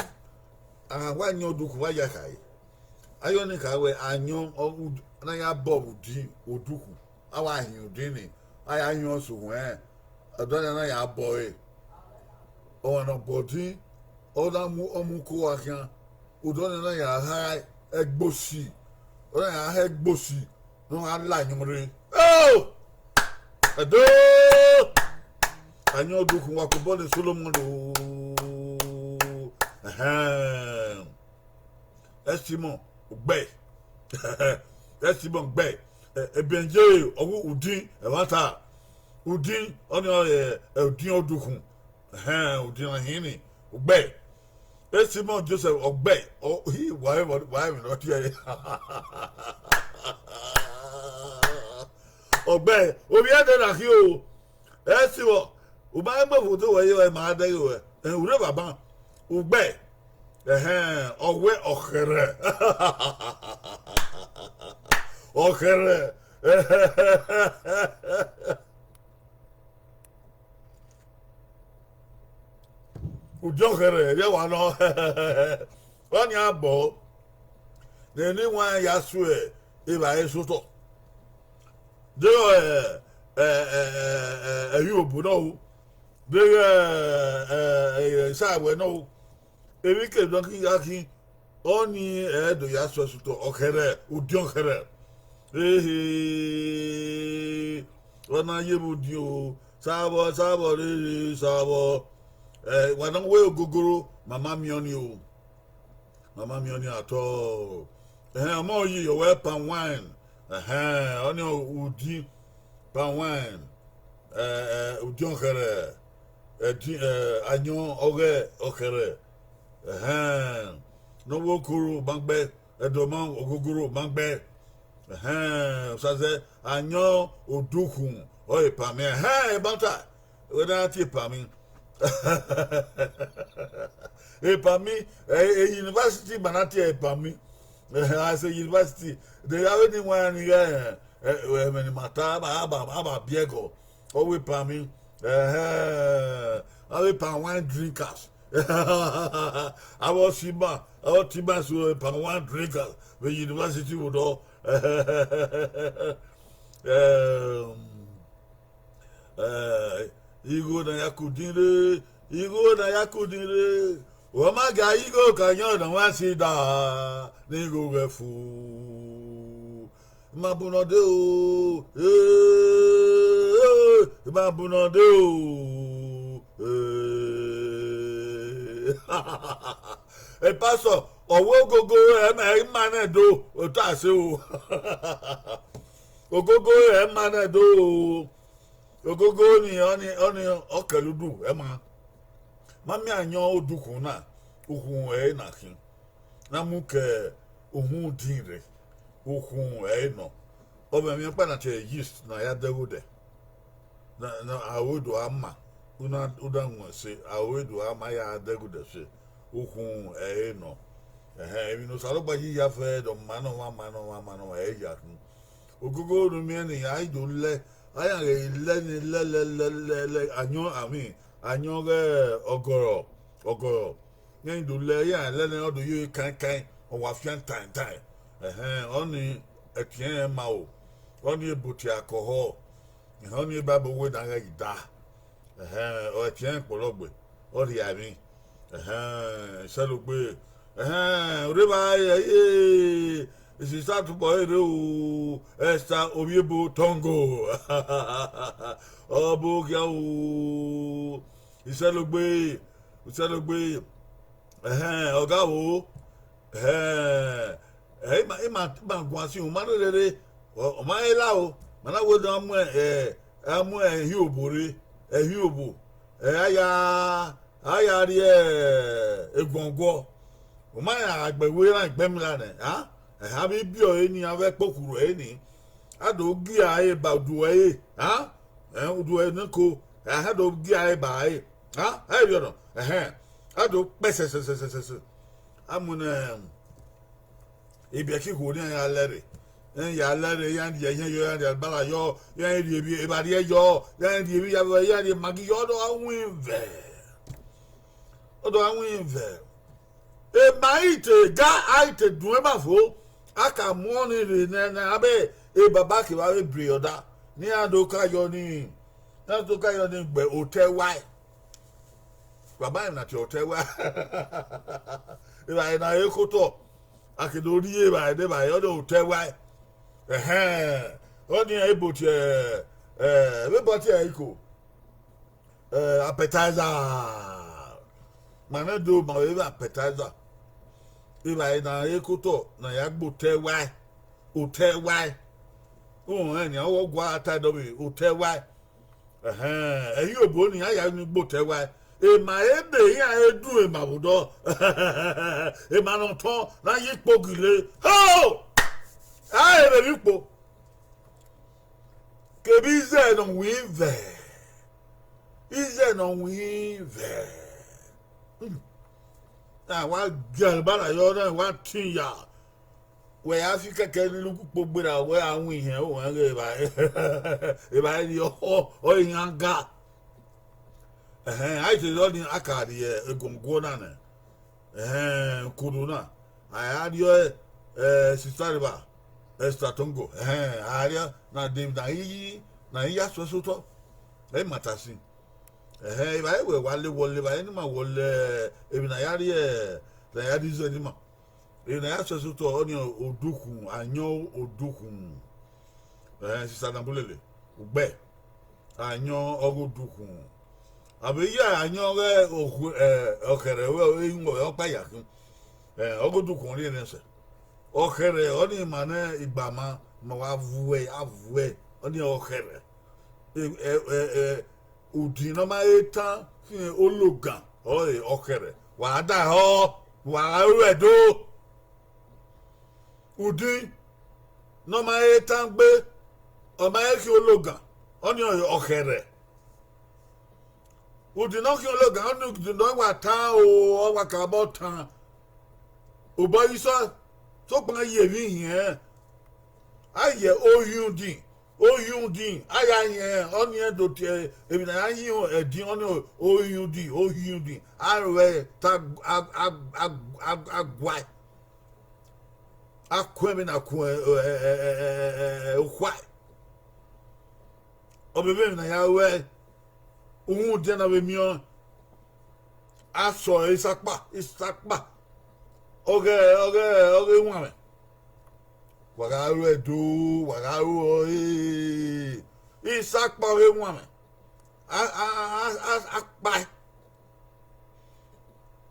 A wa Ayọn Odukhun, wa ya khare. Ayọn ni kha wẹ Ayọn, ọ, ud-, na ya bọ vbe udin Odukhun. A wa hin udin ni, a ya yan ọse uhuẹn, ọdọ na na ya bọ ẹre. Ọmwa ne ọ bọ din, ọ na mu, ọ mu uko uwa khian, ọdọ na na ya ha ẹgbosi, ọ na ya ha ẹgbosi, ne ọ gha la ayọn rre. Oh! Ẹdo! Ayọn Odukhun, wa kobọ ne Solomon o. Ẹhẹn. Ẹsimọ gbe. Ẹsimọ gbe. Ẹ, Ebenje, ọ wu udin, ẹmwata. Udin, ọnii ọre, ẹ, udin Odukhun. Ẹhẹn, udin na hin ni, ugbẹ. Ẹsimọ Joseph, ọgbẹ, ọ, hi, wa emwi, wa emwi ne ọ tie ẹre. Ọgbẹ, ovbi Ẹdo na khin o. Ẹ si vbọ, u ma gbe vbe odẹ ruẹ ye, ma dẹghe ruẹ, ẹ, u rre evba ban, ugbẹ, ẹhẹn, ọ wẹ ọkhẹrhẹ. Ọkhẹrhẹ. Udiọkhẹrhẹ, ẹrriọ wa nọ. Ọnii a bọ ne eni wan ya suẹ evbare sotọ. Deghẹ, ẹ, ẹ, ẹ, ẹ, ẹvbi obo nọ ru, deghẹ, ẹ, ẹ, ẹ, isawẹ nọ ru, emwi kevbe nọ khin ya khin, ọnii ẹ do ya suẹ sotọ, ọkhẹrhẹ, udiọkhẹrhẹ. Ehe, ọ na ye vbe udiẹn o, savọ, savọ, rere, savọ. Ẹ, wa nọ wẹ ogogoro, ma ma miẹn ọnii o. Ma ma miẹn ọnii at all. Ẹhẹn, ọmọ yi, ọ wẹ palm wine. Ẹhẹn, ọnii udin, palm wine. Ẹ, ẹ, udiọkhẹrhẹ. Ẹdin, ẹ, ayọn ọghẹ ọkhẹrhẹ. Ẹhẹn, ne ọ wẹ okoro ma gbe, ẹdọmọ ogogoro ma gbe. Ẹhẹn, Osazẹ, Ayọn Odukhun, ọ e palm. Ẹhẹn, ẹmwata, wẹ na tie palm. Palm, ẹ, ẹ, university ma na tie palm. Ẹ, as a university, de avbe ni wan ni ghe, ẹ, ẹmwẹ ne ima ta, a ba, a ba, a ba biẹ gọ. Ọ wẹ palm. Ẹhẹn, avbe palm wine drinkers. Avbe ọtẹn ima, avbe ọtẹn ima so palm wine drinkers vbe university vbe odọ. Ẹm, ẹ, igho ne a ya ke udin rre, igho ne a ya ke udin rre. Ọ ma ga igho ka yọn ne ọ wa si da ne igho ghẹ fu. Ma bu nọ de o, eh, ma bu nọ de o, eh. Ẹ, pastor, Ọ wẹ ogogo ẹre ma, ẹre ima nẹ do, ota ẹse o. Ogogo ẹre ma nẹ do o. Ogogo ni, ọni, ọni, ọ kẹlẹ udu, ẹre ma. Ma miẹn ayọn odukhunmwu na, ukhunmwu ẹre na khin. Na mu ke uhunmwu din rre, ukhunmwu ẹre nọ. Ọ mwẹ emwi ọkpa na tie yeast ne a ya dẹghe odẹ. Na, na, aro do a ma, u na, u na wọn ẹse, aro do a ma ya dẹghe odẹ ẹse, ukhunmwu ẹre nọ. Ẹhẹn, emwi ne Osanobua yi ya fẹ, dọ ma nọ ọmwa, ma nọ ọmwa, ma nọ ọmwa, ẹre ya khin. Ogogo ne u miẹn ni, a i do lẹ, a ya ghẹ lẹ ni, lẹ, lẹ, lẹ, lẹ, lẹ, ayọn, I mean, ayọn ghẹ ọgọrọ, ọgọrọ. Iran do lẹ, iran lẹ nẹ, ọ do ye kain kain, ọ wa fian tain tain. Ẹhẹn, ọni ẹtiẹn ma o, ọni ebo tie alcohol, ẹhẹn, ọni Bible wẹ ne a ghẹ ghi da. Ẹhẹn, ọ ẹtiẹn kpọlọgbe, ọ rhia emwi. Ẹhẹn, isẹlogbe, ẹhẹn, orre evba ẹre, isisa tobọ ẹre o, Esther Ovbiebo Tongo. Ọ bo khian o, isẹlogbe, isẹlogbe. Ẹhẹn, ọga vbo, ẹhẹn, ẹ, ima, ima, ima guan sin, u ma rherere, ọ, ọ ma he la o, ma na wẹ ne a mu, ẹ, a mu ẹhi obo rre, ẹhi obo, ẹ, a ya, a ya rrie eguọnguọ, u ma rẹn a gbe wẹ erhan igbẹmila nẹ, a, ẹhẹn, avbe ibiẹ ọre ni, avbe ẹkpokhu ruẹ ni, a do gie ẹre ba udu ẹre, a, ẹ, udu ẹre niko, a do gie ẹre ba ẹre, a, ẹ i vbiẹ nọ, ẹhẹn, a do kpẹ sẹsẹsẹsẹsẹ, a mu ne ibiẹki khuo ne iran ya lẹrre, iran ya lẹrre, iran rhie ẹyẹn yọ, iran rhie alubara yọ, iran rhie emwi evbariẹ yọ, iran rhie emwi iyavẹ, iran rhie magi yọ, ọ do gha winvẹ, ọ do gha winvẹ. Ema i te ga, a i te dun ema fo, a ka mu ọnii rre nẹ, ne avbe ebaba kevbe avbe bre ọda, ne iran do ka yọ ni, iran do ka yọ ni gbe otẹ wae. Baba emwi na tie otẹ wae. Evbare na re ke otọ, a ke do rhie evbare ne evbare, ọ do otẹ wae. Ẹhẹn, ọnii ebo tie, ẹ, vbe ebo tie iko, ẹ, appetizer. Ma nẹ do ma vbe appetizer. Evbare na re ke otọ ne a ya gbe otẹ wae, otẹ wae. Uhunmwu ẹre nian, ọ gua ta ẹdọ vbe otẹ wae. Ẹhẹn, ẹhi obo ni a ya ni gbe otẹ wae. Ema ebe iran he du ema vbe odọ. Ema ne ọ tọn na ye ikpogile. Ho! A he vbe emwi kpo. Kevbe izẹ ne ọ winvẹ, izẹ ne ọ winvẹ. Hmm. Na wa gie alubara yọ, na wa tin ya. Wẹ ya fi kẹkẹ lele ukpokpo gberra, wẹ a winhẹn, o wẹ ghe evbare, evbare rhie ọ, ọ iran ga. Ẹhẹn, a i te rọ ni, a ka rhie eguọnguọ na nẹ. Ẹhẹn, ukuru na, a ya rhie, ẹ, sista reva, Esther Tongo, ẹhẹn, a rhie na de na i, na i ya suẹn sotọ, ẹ i ma ta sin. Ẹhẹn, evbare wẹ wa le wọle, evbare ni ma wọle, emwi ne a ya rhie, ne a ya rhie izẹ ni ma. Emwi ne a ya suẹn sotọ, ọnii odukhunmwu, ayọn odukhunmwu. Ẹhẹn, sista Nabulele, ugbẹ, ayọn ọghe odukhunmwu. A vbe ya ayọn ọghe okhu-, ẹ, ọkhẹrhẹ, ẹ, eyín ọkpa ya khin. Ẹ, ọghe odukhunmwu ọnii rẹn sẹ. Ọkhẹrhẹ, ọnii ma nẹ igbama, ma wa vuẹ, a vuẹ, ọnii ọkhẹrhẹ. Ẹ, ẹ, ẹ, ẹ, udin ne ọ ma he tan khian ologan, ọre ọkhẹrhẹ. Wa da họ, wa gha ru ẹdo. Udin ne ọ ma he tan gbe, ọ ma he khian ologan, ọnii ọre ọkhẹrhẹ. Udin ne ọ khian ologan, ọnii udin ne ọ wa tan o, ọ wa kakabọ tan. Obọ ghi sọ, sokpan ye emwi hiẹn, a ye ohiundin, ohiundin, a ya yẹn, ọnii do tie emwi ne a ya yin ẹdin, ọnii ohiundin, ohiundin, a ru ẹre ta a, a, a, a, a guae. A kuẹn vbene a kuẹn, ẹ, ẹ, ẹ, ẹ, ẹ, ẹ, okhuae. Ọ vbe vbe emwi ne a ya ruẹ, uhunmwu diẹ na vbe miẹn ọẹn. A sẹ ọre isakpa, isakpa. Ọghe, ọghe, ọghe wanmwẹ. Wa gha ru ẹdo, wa gha ru ọre. Isakpa ọghe wanmwẹ. A, a, a, a, a kpae.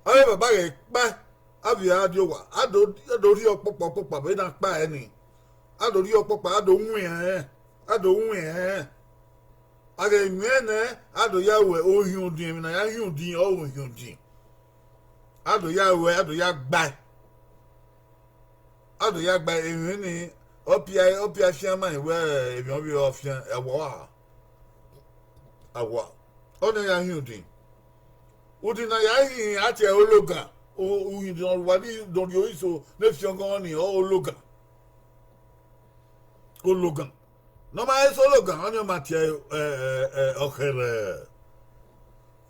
Ọre baba ghẹ kpae. Avbiẹ a die owa, a do, a do rhie ọkpọkpa ọkpọkpa vbene a kpa ẹre ni. A do rhie ọkpọkpa, a do wiẹn ẹnrẹn, a do wiẹn ẹnrẹn. A ghẹ wiẹn nẹ, a do ya ru ohiundin, emwi ne a ya hiundin, ọ ru ohiundin. A do ya ruẹ, a do ya gbae. A do ya gbae, emwi ni, ọ pia, ọ pia fian ma wẹ emwi ọvbehe ọ fian, ẹwa ọre a wa. Ọnii ya hin udin. Udin ne a ya hin a tie ẹre ologan, u-, uhin ne ọ rhie ori so ne fiọngọn ni, ọ ologan. Ologan. Ne ọ ma he sẹ ologan, ọnii ọ ma tie ẹre, ẹ, ẹ, ẹ, ọkhẹrhẹ.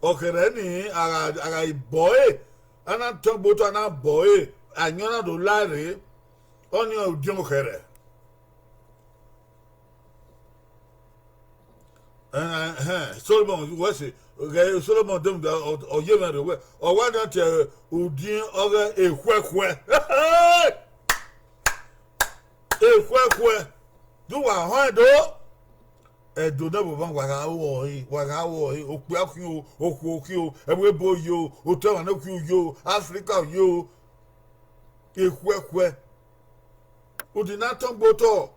Ọkhẹrhẹ ni, a gha, a gha bọ ẹre, a na tọn gbe otọ, a na bọ ẹre, ayọn na do la rre, ọnii udiọn ọkhẹrhẹ. Ẹhẹn, Solomọn, wẹ sẹ, ghẹ Solomọn demudia, ọ, ọ ye mwẹ rre wẹ, ọ wa na tie ẹre udiọn ọghe ekhuẹkhuẹ. Ekhuẹkhuẹ, de uwa họn Ẹdo? Ẹdo ne vbe ọmwa, wa gha ru ọre, wa gha ru ọre, okpia khin o, okhuo khin o, ẹvbo ebo yo, otọ emwa ne okhiu yo, Africa yo, ekhuẹkhuẹ. Udin na tọn gbe otọ,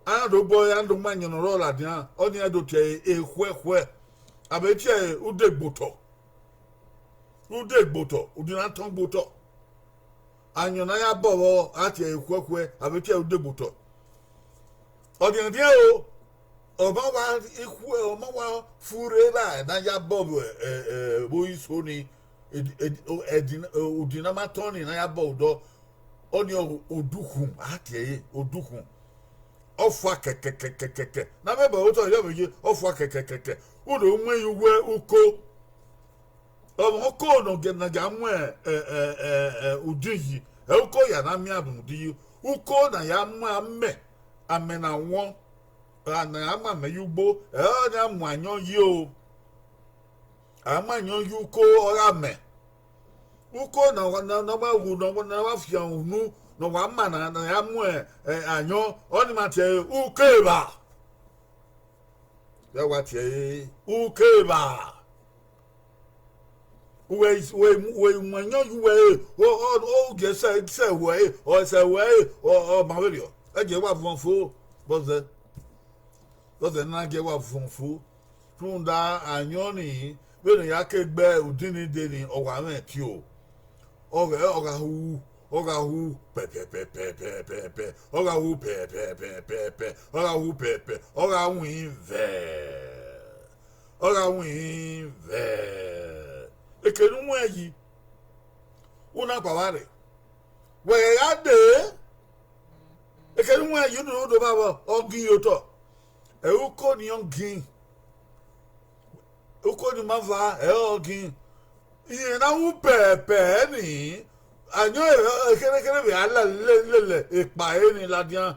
a na do bọ ẹre, a na do mu ayọn ne ọ rrọọ ladian, ọnii a do tie ẹre ekhuẹkhuẹ, a vbe tie ẹre udegbotọ. Udegbotọ, udin na tọn gbe otọ. Ayọn ne a ya bọ vbọ, a tie ẹre ekhuẹkhuẹ, a vbe tie ẹre udegbotọ. Ọdiandiẹn o, ọ ma wa ikhuẹ, ọ ma wa furre evba ne a ya bọ vbe, ẹ, ẹ, vbe ori so ni, edi-, edi-, o-, ẹdi-, udin ne a ma tọn ni ne a ya bọ vbe odọ, ọnii ọ, odukhun, a tie ẹre odukhun. Ọ fua kẹkẹkẹkẹkẹ. Ne a vbe bọ vbe otọ, ọ vbe ye, ọ fua kẹkẹkẹkẹ. U do mu ẹn ye uwu uko. Ọmwa uko ne ọ gia, ne a gia mu, ẹ, ẹ, ẹ, ẹ, udin yi, ẹ, uko ya na miẹn abun udin yi. Uko ne a ya mu amẹ, amẹ ne a wọn, ra ne a ya mu amẹ ye ugbo, ẹre ọnii a mu ayọn yi o. A mu ayọn yi uko, ọ gha mẹ. Uko ne ọ wa, ne ọ wa ru, ne ọ wa, ne ọ wa fian unu, ne ọ wa ma na, ne a ya mu, ẹ, ẹ, ayọn, ọnii ma tie ẹre uko evba. Ya wa tie ẹre uko evba. Uwẹ, uwẹ, uwẹ mu ayọn ye uwẹ ẹre, ọ, ọ, ọ gie sẹ, sẹ ẹre, ọ sẹ ẹre, ọ, ọ ma vberriọ. Ẹ gie wa vuọn fo, vbọzẹ, vbọzẹ ne a gie wa vuọn fo. Rhunmwuda ayọn ni, vbene ya ke gbe udin ni dee ni, ọ wa mwẹ ẹtin o. Ọ gha, ọ gha hu, ọ gha hu pẹpẹpẹpẹpẹpẹ, ọ gha hu pẹpẹpẹpẹpẹ, ọ gha hu pẹpẹ, ọ gha win vẹ, ọ gha win vẹ. Eke ne u muẹn yi, u na kpa vba rre. Wẹ ghẹ gha dee, eke ne u muẹn yi, unu do vba vbọ, ọ gin ye otọ. Ẹ, uko ni ọ gin. Uko ni ma va, ẹ, ọ gin. Irẹn na hu pẹpẹ ni, ayọn ekherekhere vbe a la lele ekpa ẹre ni ladian.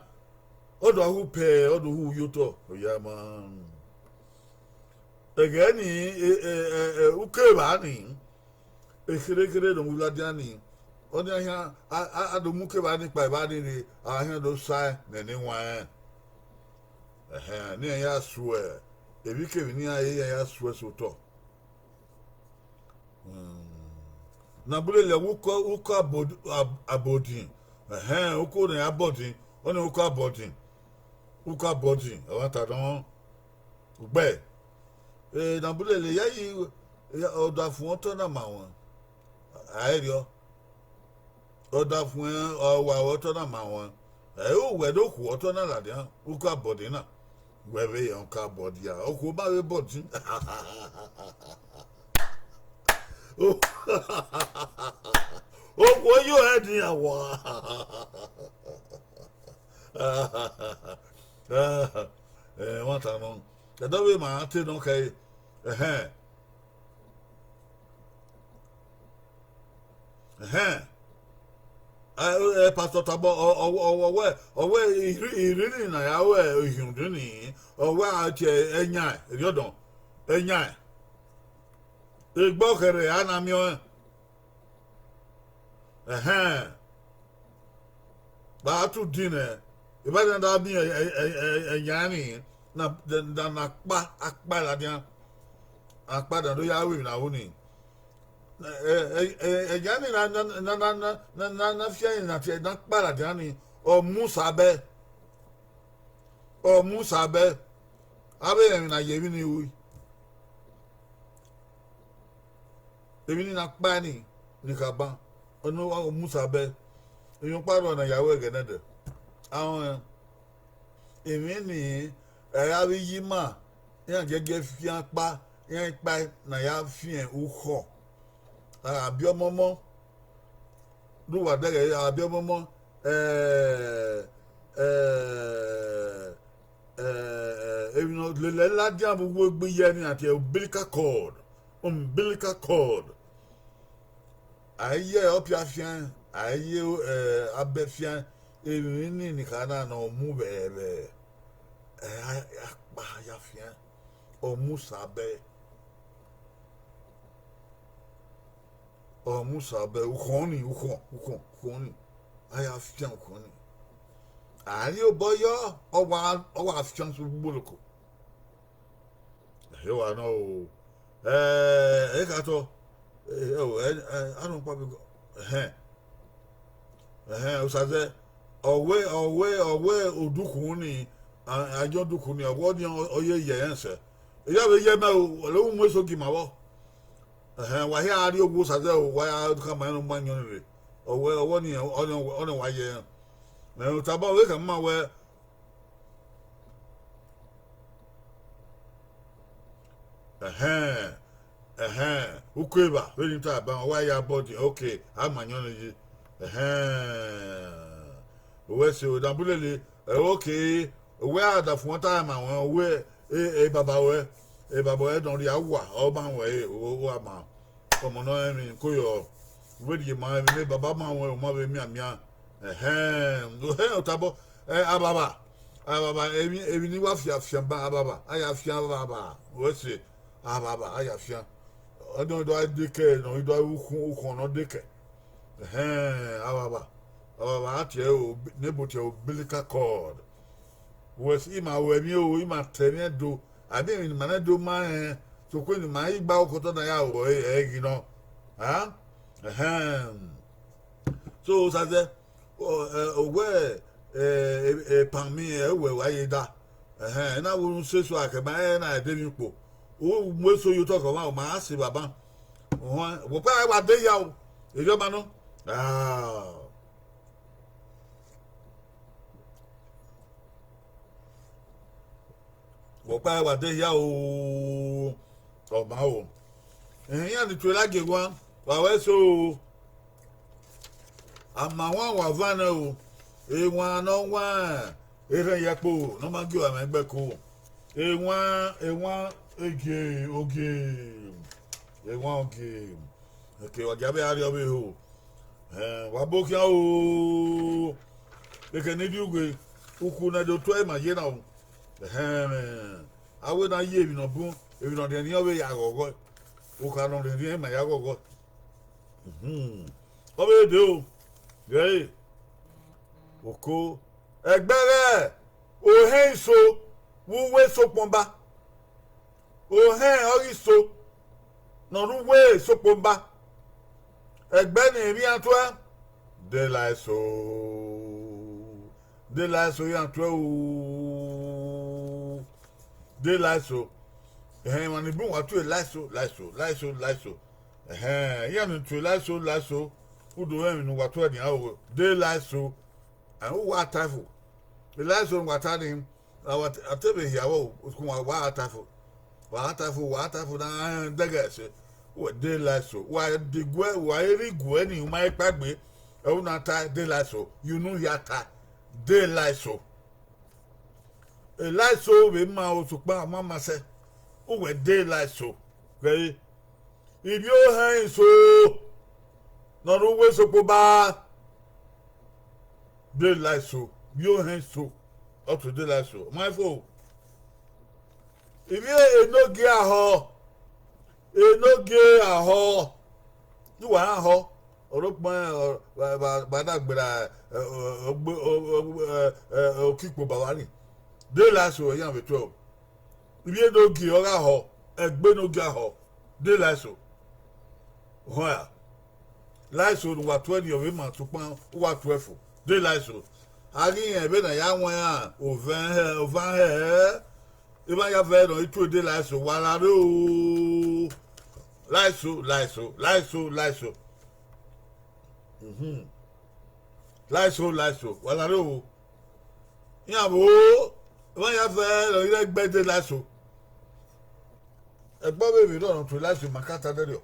Ọ do hu pẹ, ọ do hu ye otọ, ọ ya ma. Ẹghẹ ni, ẹ, ẹ, ẹ, ẹ, uko evba ni, ekherekhere ne ọ wu ladian ni, ọnii a hian, a, a, a do mu uko evba ni kpa evba ni rre, a hian do sae nene iwanrẹn. Ẹhẹn, ne iran ya suẹ, emwikemwi ne iran re, iran ya suẹ sẹ otọ. Hmm. Ne a bu lele uko, uko abod-, ab-, abodin. Ẹhẹn, uko ne a bọdin, ọnii uko abọdin. Uko abọdin, ọ wa ta nọ. Ugbẹ. E, ne a bu lele, ya yi, ya, ọdafẹn otọ na ma wọn. A i rriọ. Ọdafẹn, ọ wa otọ na ma wọn. Ẹ i ru wẹ do khuo otọ na ladian, uko abọdin na. Wẹ vbe ya uko abọdin a, okhuo ma vbe bọdin. Okhuo yo ẹdin awa. Ẹ, ẹmwata nọ. Ẹdẹ vbe ma te nọ khẹ, ẹhẹn. Ẹhẹn. Ẹ, ẹ, Pastor Tabọ, ọ, ọ, ọ, ọ wẹ, ọ wẹ irri-, irri ni na ya ru ihiundin ni, ọ wẹ a tie ẹyan, erriọ dọn, ẹyan. Egbe ọkhẹrhẹ a na miẹn ọnrẹn. Ẹhẹn. Vbe a tu din nẹ, evba na da miẹn ẹ-, ẹ-, ẹ-, ẹ-, ẹyan ni, na, na, na kpa, a kpa ladian. A kpa dan do ya ru emwi na ru ni. Ẹyan ni na, na, na, na, na, na, na fian na tie na kpa ladian ni, ọ mu sabẹ, ọ mu sabẹ, avbe ẹmwẹ na ye emwi ni ru, emwi ni na kpa ni, ni khaban, ọ mu sabẹ, emwi ọkpa rrọọ ne a ya ru ẹghẹ nẹdẹ, a rẹn emwi ni, ẹ ra vbe iye ima, iran giẹgiẹ fian kpa, iran kpa ne a ya fian ukhọ, a gha biẹ ọmọmọ, de uwa dẹghẹ a gha biẹ ọmọmọ, ẹ, ẹ, ẹ, emwi ne ọ lele ladian vbe uwu egbe iyẹ ni, a tie umbilical cord, umbilical cord. A i ye ọpia fian, a i ye, ẹ, abẹ fian, emwi ni ni kha na ne ọ mu vbe, vbe, ẹ, a, a kpa ya fian, ọ mu sabẹ. Ọ mu sabẹ, ukhọn ni, ukhọn, ukhọn, ukhọn ni, a ya fian ukhọn ni. A rhie obọ yọ, ọ wa, ọ wa fian sẹ ugboloko. Ehe wa nọ o. Ẹ, ẹ kha tọ. Ẹ, ẹ, ẹ, ẹ, a nọ kpa be, ẹhẹn. Ẹhẹn, Osaze, ọ wẹ, ọ wẹ, ọ wẹ odukhunmwu ni, a, a yọn odukhunmwu ni, ọ wẹ ọnii ọ ye ye ẹnrẹn sẹ. Eya vbe ye mẹ o, ọ lẹ u mu eso gie ima vbọ. Ẹhẹn, wa hia rrie owa Osaze o, wa ya khama ẹn ne ọ ma yọn rre. Ọ wẹ, ọ wẹ ọnii, ọnii, ọnii wa ye ẹnrẹn. Ẹ, otabọ vbe khama ima wẹ, Ẹhẹn, ẹhẹn, uko evba vbene I ta ban, ọ wa ya body, okay, a ma yọn ne yi. Ẹhẹn, wẹ se o, Danbulele, ẹ, okay, wẹ a da fuẹn ọta ma ruẹn, wẹ, e, e baba ruẹ, e baba ruẹ nọ rhia uwa, ọ ma ruẹn, e, o, o, a ma. Ọmọ ne ọ rẹn emwi ko yọ, u vbe rhie ma emwi ne baba ma ruẹn, u ma vbe mianmian. Ẹhẹn, ẹhẹn, otabọ, ẹ, Ababa, Ababa, emwi, emwi ne I wa fian fian ban Ababa, a ya fian Ababa, wẹ se, Ababa, a ya fian. Ọdọn do a dekẹ, nọ, I do a ukhun, ukhun nọ dekẹ. Ẹhẹn, Ababa, Ababa, a tie o, nebo tie umbilical cord. Wẹ se, ima ru ẹmwẹ o, ima ta ẹmwẹ do, a miẹn emwi ne ima na do ma rẹn, sokpan ne ima i gba okotọ na ya ru ẹre, ẹ i ghi nọ. A? Ẹhẹn. So, Osaze, ọ, ẹ, ọ wẹ, ẹ, ẹ, pan mi, ẹ, wẹ wa ye da. Ẹhẹn, ẹ na vbe unu seso a kẹ ma, ẹ na de emwi kpo. U mu eso ye otọ kẹ ọmwa, u ma ra se baba. Uhẹn, vbe ọkpa wa de ya o, erriọ ma nọ. Ah. Vbe ọkpa wa de hia o, ọ ma o. Ehẹn, iran ni tue la gie wan, wa wẹ so o. A ma wan wa van nẹ o. Ewan ne ọ wan erhẹn ye ẹkpo ne ọ ma gie uwa mwẹ gbe ẹko. Ewan, ewan, ogie, ogie. Ewan ogie. Eke wa gia vbe arriọ vbe ho. Ẹn, wa bo khian o. Eke ne I rhie uwe, ukhu ne do tuẹ ima ye na o. Ẹhẹn, a wẹ ne a ye emwi ne ọ bun, emwi ne ọ rhiẹnrhiẹn ọ vbe ya ghọghọ. Okha ne ọ rhiẹnrhiẹn ima ya ghọghọ. Uhun. Ọ vbe dee o. Ghẹ ẹre. Oko. Ẹgbẹe ghẹ ohẹn iso vbe uwu eso kpọnba. Ohẹn ọghe iso ne ọ rre uwu eso kpọnba. Ẹgbẹe ne emwi iran tuẹ, de la eso. De la eso iran tuẹ o. De la eso. Ẹhẹn, emwa ni bun wa tue la eso, la eso, la eso, la eso. Ẹhẹn, iran ni tue la eso, la eso. U do rẹn emwi ne uwa tuẹ nian o. De la eso. Ẹn, uwa ta fo. E la eso ne uwa ta ni, a wa te, a te vbe hia vbọ, usun wa, wa ta fo. Wa ta fo, wa ta fo na, dẹghẹ ẹse. Wẹ de la eso. Wa de guẹ, wa eri guẹ ni, u ma ekpa gbe. Ẹ u na ta de la eso. You know hia ta. De la eso. E la eso vbe ma o, sokpan a ma ma sẹ. Uwẹ de la eso. Ghẹ re. Ivbi ohẹn iso ne ọ rre uwu eso kpọnba, de la eso, ivbi ohẹn iso, ọ to de la eso. Ma fo, ivbi enogie ahọ, enogie ahọ, ne uwa rẹn ahọ, ọre ukpọn, ọ, vbe, vbe, vbe a na gberra, ẹ, ọ, ọ, ọ, ọ, ẹ, ẹ, okikpo baba ni, de la eso, iran vbe tuẹ o. Ivbi enogie ọ gha họ, ẹgbe enogie ahọ, de la eso. Họa, Laiso ne uwa tuẹ rhie ọvbe ima sokpan uwa tuẹ fo, de Laiso. A ghi rẹn vbene a ya wọn iran, ovẹn hẹ, ovan hẹ, emwa ya vẹ ne ọ i tue, de Laiso, wa la rre o. Laiso, Laiso, Laiso, Laiso. Mhm. Laiso, Laiso, wa la rre o. Iran vbo, emwa ya vẹ ne ọ i re ẹgbẹ, de Laiso. Ẹgbẹ ọvbehe rrọọ ne ọ tue Laiso ma kata nẹrriọ.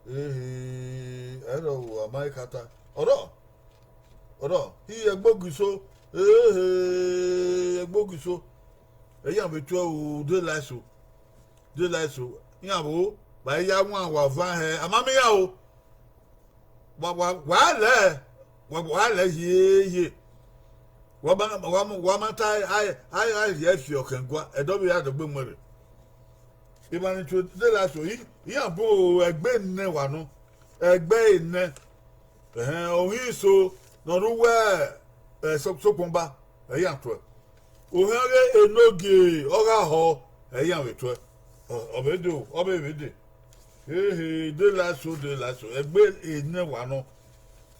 Ehe, ẹrọ a ma i kata. Ọrọ, ọrọ, I ẹgbẹ Ogiso, ehe, ẹgbẹ Ogiso. Ẹ iran vbe tuẹ o, de Laiso, de Laiso. Iran vbo, wa i ya wan, wa van hẹ, a ma miẹn iran o. Wa, wa, wa lẹ, wa, wa lẹ hiehie. Wa ma, wa ma, wa ma ta a, a, a rhie fi ọkhẹn gua, ẹdẹ ọvbehe ya dọgbe mu ẹre. Emwa ni tue, de Laiso, I, iran bu ẹgbẹ enẹ wa nọ, ẹgbẹ enẹ. Ẹhẹn, Ohiso ne ọ rre uwu, ẹ, Sokpọnba, ẹ iran tuẹ. Ohian ghe Enogie ọ gha họ, ẹ iran vbe tuẹ. Ọ, ọ vbe de o, ọ vbe vbe de. Ehe, de Laiso, de Laiso, ẹgbẹ enẹ wa nọ.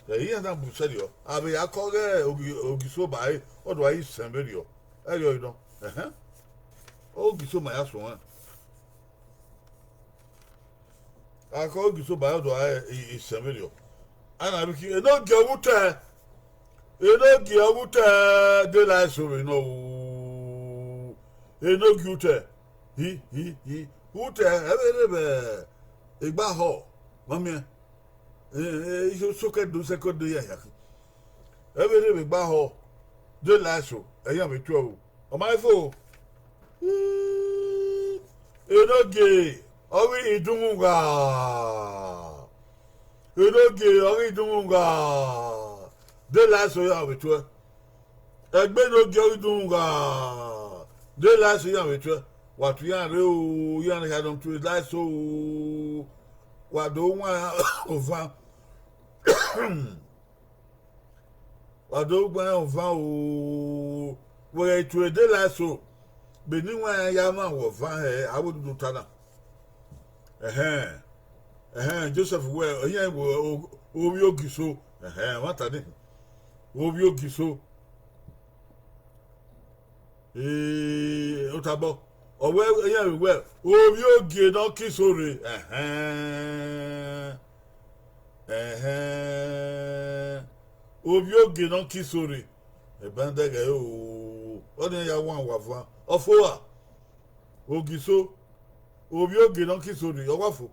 Ẹ iran na bu sẹrriọ, a vbe ya kọ ghe Ogi-, Ogiso ba ẹre, ọ do a i sẹn vberriọ. Ẹrriọ nọ. Ẹhẹn. Ogiso ma ya suẹn. A kọ Ogiso ba ẹre, ọ do a i, i sẹn vberriọ. A na rhie uki, Enogie ọ vbe utẹ, Enogie ọ vbe utẹ, de Laiso vbe nọ o. Enogie utẹ, hi, hi, hi, utẹ, ẹ vbe rre vbe egbe ahọ, ma miẹn. Ẹ, ẹ, iso, sokẹdo, sẹkẹdo ya hia khin. Ẹ vbe rre vbe egbe ahọ, de Laiso, ẹ iran vbe tuẹ o. Ọ ma i fo. Enogie ọ ghi idunmwu gha. Enogie ọ ghi idunmwu gha. De Laiso, iran vbe tuẹ. Ẹgbẹ Enogie ọ ghi idunmwu gha. De Laiso, iran vbe tuẹ. Wa tu iran rre o, iran ne hia nọ tue Laiso o. Wa do wan ovan. Wa do wan ovan o. Wẹ ghẹ tue de Laiso, vbene iran ya mwẹ wẹ ovan hẹ, avbe odudu ta na. Ẹhẹn, ẹhẹn, Josẹf wẹ, iran wẹ o-, ovbi Ogiso, ẹhẹn, ẹmwata nii, ovbi Ogiso. Ee, otabọ, ọ wẹ iran vbe wẹ, ovbi Ogie ne ọ ke iso rre, ẹhẹn, ẹhẹn, ovbi Ogie ne ọ ke iso rre, ẹban dẹghẹ o, ọnii ya wan wa van, ọ fo ra, Ogiso, ovbi Ogie ne ọ ke iso rre, ọ wa fo,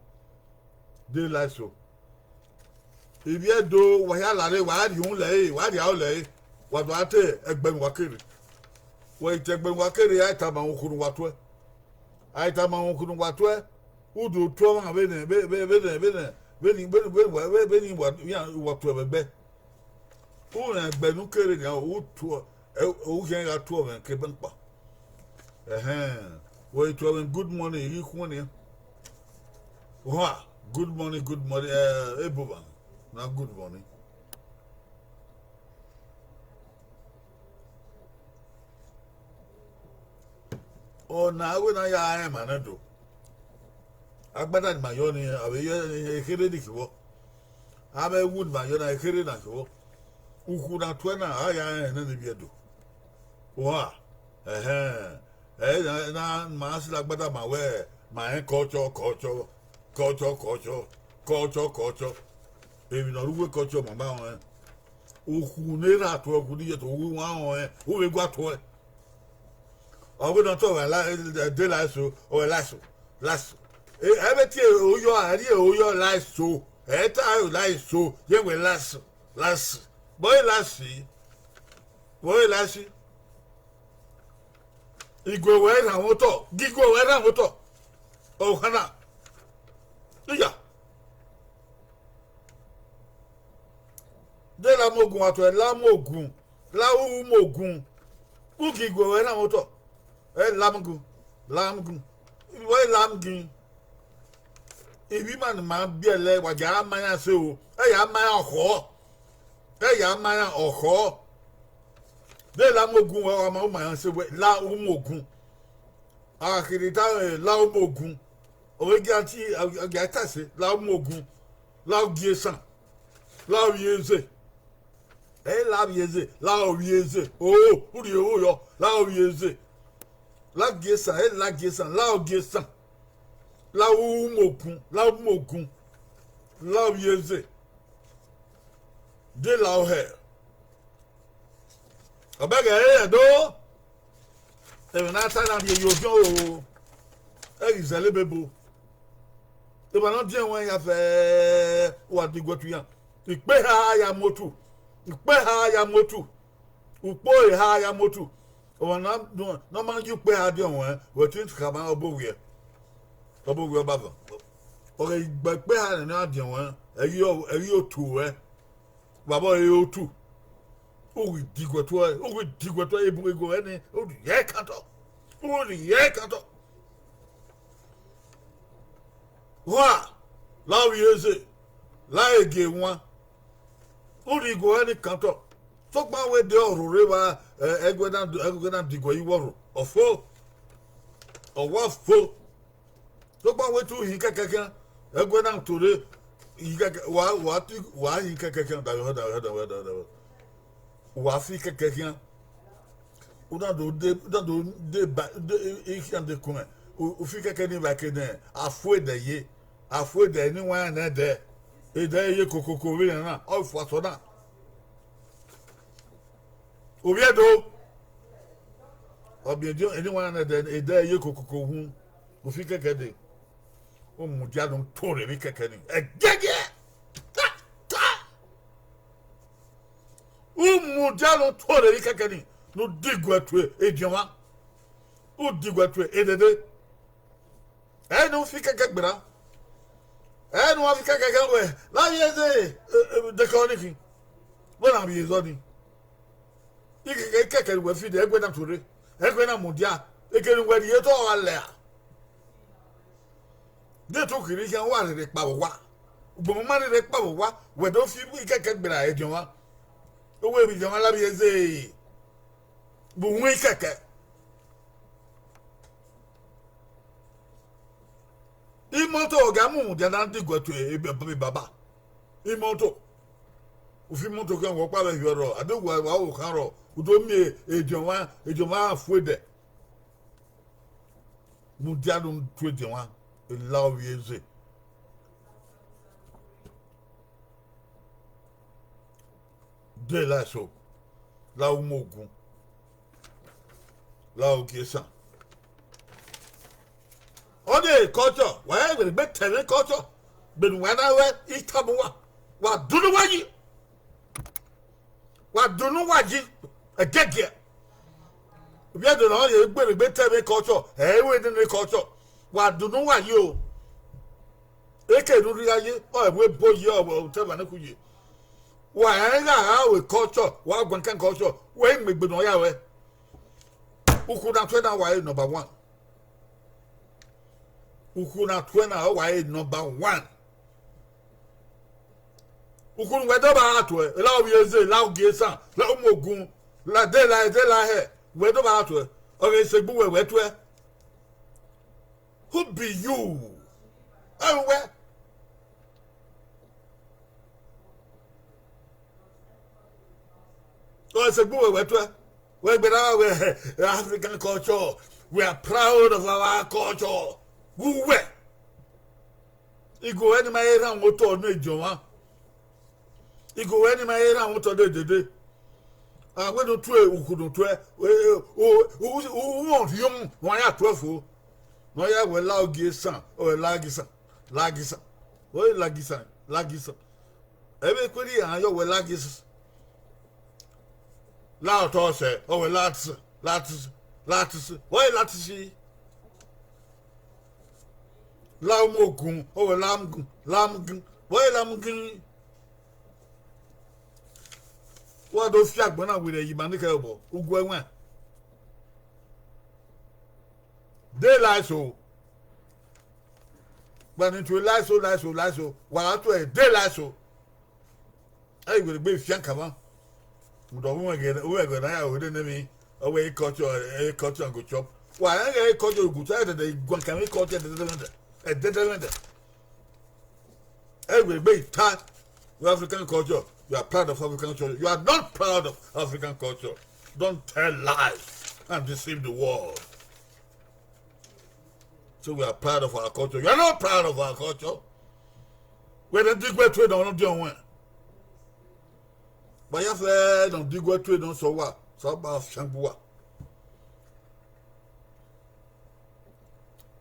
de Laiso. Ivbi Ẹdo, wa hia lare, wa rhie uhunmwu lẹre, wa rhie aro lẹre, wa do a te ẹgbẹe ne uwa kere. Wẹ i te ẹgbẹe ne uwa kere, a i tama ruẹn okhuo ne uwa tuẹ. A i tama ruẹn okhuo ne uwa tuẹ, u do tuẹ ọmwa vbene, vbe, vbe, vbene, vbene, vbene, vbene, vbene, vbene, vbene uwa, iran, uwa tuẹ vbe ẹgbẹe. U rẹn ẹgbẹe ne u kere nian, u tuẹ, ẹ, u khian gha tuẹ mwẹ ke bank kpa. Ẹhẹn, wẹ i tuẹ mwẹ good morning, I ghi khuẹn nian. Ohan, good morning, good morning, ẹ, Ebova, na good morning. Ọna wẹ ne a ya rẹn emwa nẹ do. Agbada ni ma yọ ni, a vbe yọ ekherhe ni kevbọ. Avbe ẹwu ni ma yọ na, ekherhe na kevbọ. Ukhu na tuẹ na, a ya rẹn nene ivbi Ẹdo. Oha, ẹhẹn, ẹ na, na ma sila agbada ma wẹ, ma rẹn culture, culture, culture, culture, culture, culture. Emwi ne ọ rre uwu culture ma ma rẹn. Ukhu ne erha tuẹ, ukhu ne iyẹn tuẹ, uwu iwan rẹn, u vbe gua tuẹ. Ọ wẹ ne ọ tọ wẹ la-, de Laiso, ọ wẹ Laiso, Laiso. E, ẹ vbe tie oyọ, a rhie oyọ Laiso, ẹ ta ẹre Laiso, yẹ wẹ Laiso, Laiso. Bọ e Laiso, bọ e Laiso. Igue wẹ rhan mwẹ otọ, gie igue wẹ rhan mwẹ otọ. Ohan na. Iya. De la mu ogun, wa tuẹ la mu ogun, la ru mu ogun. U gie igue wẹ rhan mwẹ otọ. Ẹ la mu gun, la mu gun. Wẹ la mu gun. Ivbi ima ne ima biẹlẹ, wa gia ma iran ẹse o. Ẹ ya ma iran ọkhọ. Ẹ ya ma iran ọkhọ. De la mu ogun, wẹ wa ma, u ma iran ẹse wẹ la u mu ogun. A kherhe ta, ẹ, la u mu ogun. Ọ vbe gia tie, ọ gia ta ẹse, la u mu ogun, la u gie esan, la u vbiẹ eze. Ẹ i la vbiẹ eze, la u vbiẹ eze. O, u rhie ro yọ, la u vbiẹ eze. La gie esan, ẹ i la gie esan, la u gie esan. La u mu ogun, la u mu ogun, la u vbiẹ eze. De la u hẹ. Ọ bẹghe ẹre do. Emwi ne a ta na rhie ye ogiọn o, ẹ ghi zẹlẹ ebebo. Emwa ne ọ diẹn ruẹn ya fẹ, wa diguẹ tu iran. Ikpe eha ya mu otu, ikpe eha ya mu otu, ukpo eha ya mu otu. Ọmwa ne ọ ma ye ukpe eha diọn ruẹn, wẹ te khama ọbọ owiẹ, ọbọ owiẹ ọbavan. Ọ ghẹ gbe ikpe eha ne a diọn ruẹn, ẹ ghi, ẹ ghi otu ruẹ. Vbe abọ ẹre otu, u ghi diguẹ tuẹ, u ghi diguẹ tuẹ, ebu ego ẹre ni, u rhie ẹkan otọ, u rhie ẹkan otọ. Wa, la u vbiẹ eze, la egie wan, u rhie ego ẹre ni kan otọ. Sokpan wẹ de ọrhorhe vba, ẹ, ẹguẹ na, ẹguẹ na diguẹ ye uwu ọrho, ọ fo, ọ wa fo. Sokpan wẹ te u hin kẹkẹ khian, ẹguẹ na to rre, i kẹkẹ, wa, wa ti, wa hin kẹkẹ khian, davbe, davbe, davbe, davbe. Wa fi kẹkẹ khian. U na do de, u na do de ba, de, i khian de kun mẹ. U, u fi kẹkẹ ni vba ke nẹ, a fu edẹ ye, a fu edẹ ni wa nẹ dẹ. Edẹ ye kokoko vbe iran na, ọ fua sọ na. Ovbi Ẹdo, ọ biẹ ediọn, eni wa nẹ dẹ, edẹ ye kokoko wu, u fi kẹkẹ dee. U mudia ne u to rre vbe ikẹkẹ ni. Ẹgẹgiẹ! Ta! Ta! U mudia ne u to rre vbe ikẹkẹ ni, ne u diguẹ tue ediọn mwa, u diguẹ tue edede. Ẹ i ne u fi kẹkẹ gberra. Ẹ i ne u fi kẹkẹ khian wẹ, la vbiẹ eze, e, e, dekọ ni khin. Wẹ na vbiẹ ezọ ni. Ikẹkẹ, ikẹkẹ ne uwẹ fi dẹ, ẹguẹ na to rre, ẹguẹ na mudia, eke ne uwẹ rhie otọ gha lẹa. De te u khin rre khian, wa rherhe kpa vbe owa. Ugbẹn ma rherhe kpa vbe owa, wẹ do fi ikẹkẹ gberra ediọn mwa. Uwẹ vbe ediọn mwa la vbiẹ eze, vbe uwẹ ikẹkẹ. Imoto ọ gha mu mudia na diguẹ tue ebe, ebe baba. Imoto. U fi imoto khian, wẹ ọkpa vbe hiọ rrọọ, a do wa, wa ru okhan rrọọ, u do miẹn ediọn mwa, ediọn mwa fu edẹ. Mudia ne u tu ediọn mwa, la u vbiẹ eze. De la eso, la u mu ogun, la u gie esan. Ọni culture, wa rẹn wẹ egbe tẹ mwẹ culture, vbene uwa na ruẹ, I tama uwa, wa dunu uwa yi, wa dunu uwa yi, ẹgẹgiẹ. Ovbi Ẹdo ne ọ ye gbe egbe tẹ mwẹ culture, ẹ i ru nene culture, wa dunu uwa yi o. Eke ne u rhirhi ye, ọ ẹvbo ebo ye, ọ otọ ẹmwẹ ne khu ye. Wa rẹn gha gha ru culture, wa guan kan culture, wẹ i mu egbe ne ọ ya ruẹ. Ukhu na tuẹ na wa re number one. Ukhu na tuẹ na ọ wa re number one. Ukhu ne uwẹ dọba gha tuẹ, la u vbiẹ eze, la u gie esan, la u mu ogun, la de la, de la hẹ, wẹ dọba gha tuẹ, ọ ghe sẹ egbe uwẹ wẹ tuẹ. Who be you? Ẹ i ru wẹ. Ọ sẹ egbe uwẹ wẹ tuẹ. Wẹ gberra wẹ, African culture. We are proud of our culture. Who wẹ? Igo wẹ ni ma he rhan otọ ne ediọn mwa. Igo wẹ ni ma he rhan otọ ne edede. A wẹ ne u tue ukhu ne u tue, u rhiọnmwu, wa ya tuẹ fo. Ne ọ ya wẹ la ogie esan, ọ wẹ la gie esan, la gie esan. Wẹ la gie esan, la gie esan. Ẹ vbe kuerhi a yọ wẹ la gie esan. La otọ sẹ, ọ wẹ la tisi, la tisi, la tisi. Wẹ la tisi. La u mu ogun, ọ wẹ la mu gun, la mu gun. Wẹ la mu gun. Wa do fi agbọn na werriẹ ye ima ne khẹ obọ, ugu ẹwaẹn. De la eso. Gba ne tue la eso, la eso, la eso. Wa ra tuẹ de la eso. Ẹ i wẹ egbe fian kama. Mu dọ vbe uwẹ ẹghẹ na ya ru nene emwi, ọ wẹ culture, culture go chop. Wa rẹn ghẹ culture go chop, ẹdẹdẹ guan kama culture ẹdẹdẹ. Ẹdẹdẹmwẹdẹ. Ẹgbegbe ita, your African culture. You are proud of African culture. You are not proud of African culture. Don't tell lies and deceive the world. So we are proud of our culture. You are not proud of our culture. Wẹ ne diguẹ tue nọ, ọ diọn wẹn. Vbe a ya fẹ ne ọ diguẹ tue nọ sẹ uwa, sẹ ọba fiangbe uwa.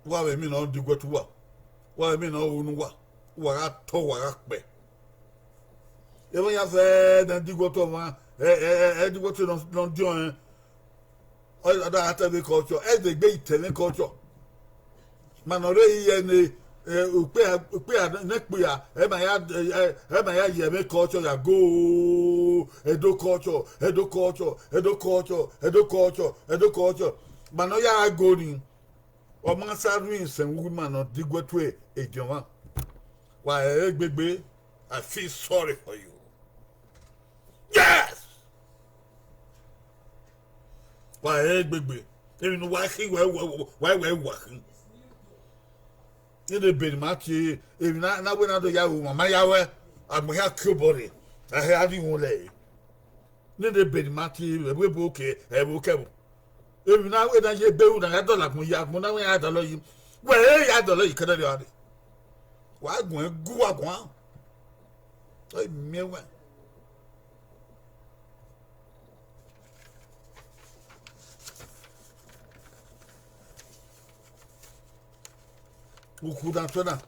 Uwa vbe emwi ne ọ diguẹ tue uwa, uwa vbe emwi ne ọ ru ne uwa, uwa gha tọ, uwa gha kpẹ. Emwa ya fẹ ne diguẹ tue ọmwa, ẹ, ẹ, ẹ, ẹ diguẹ tue nọ, nọ diọn ẹn. Ọ da gha ta ẹmwẹ culture, ẹ degbe ta ẹmwẹ culture. Ma ne ọ rre ye ne, eh, ukpia, ukpia ne kpia, ẹ ma ya, eh, ẹ ma ya ye ẹmwẹ culture ya go, Edo culture, Edo culture, Edo culture, Edo culture, Edo culture. Ma ne ọ ya go ni, ọ ma sa rhie isẹn vbe uwu ima ne ọ diguẹ tue ediọn mwa. Wa rẹrẹ gbegbe, I feel sorry for you. Yes! Wa rẹrẹ gbegbe, emwi ne uwa khin, wa, wa, wa, wa, wa khin. Nene ebe ne ima tie, emwi na, na wẹ na do ya ru, ma ma ya ruẹ, agbọn hia ke obọ rre, a hẹ a rhie iwun lẹre. Nene ebe ne ima tie, ẹvbo ebo ke, ẹvbo kẹvbo. Emwi na wẹ na ye ebe ru na ya dọlọ agbọn yi, agbọn na wẹ ya dọlọ yi. Wẹ ẹ ya dọlọ yi kẹdẹrriọ a rre. Wa guẹn gu uwa guan. Ọ i miẹn wẹ. Ukhu na tuẹ na,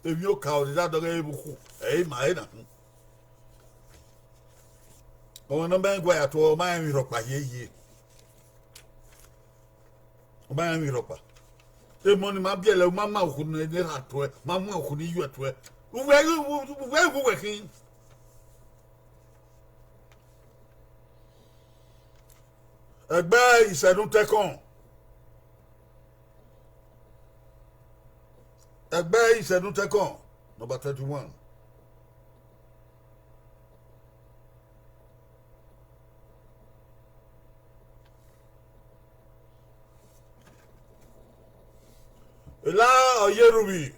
emwi oka ọre da dọghe vbe ukhu, ẹ i ma ẹre na khin. Ọmwa ne ọ ma rẹn gua ya tuẹ, ọ ma rẹn emwi rhọkpa hiehie. Ọ ma rẹn emwi rhọkpa. Emọ ne ima biẹlẹ, u ma ma ukhu ne erha tuẹ, ma mu ukhu ne iyuẹ tuẹ. Uwẹ, uwẹ, uwẹ khin. Ẹgbẹ Isẹnutẹkọn. Ẹgbẹ Isẹnutẹkọn, number twenty-one. La Ọyeruvbi.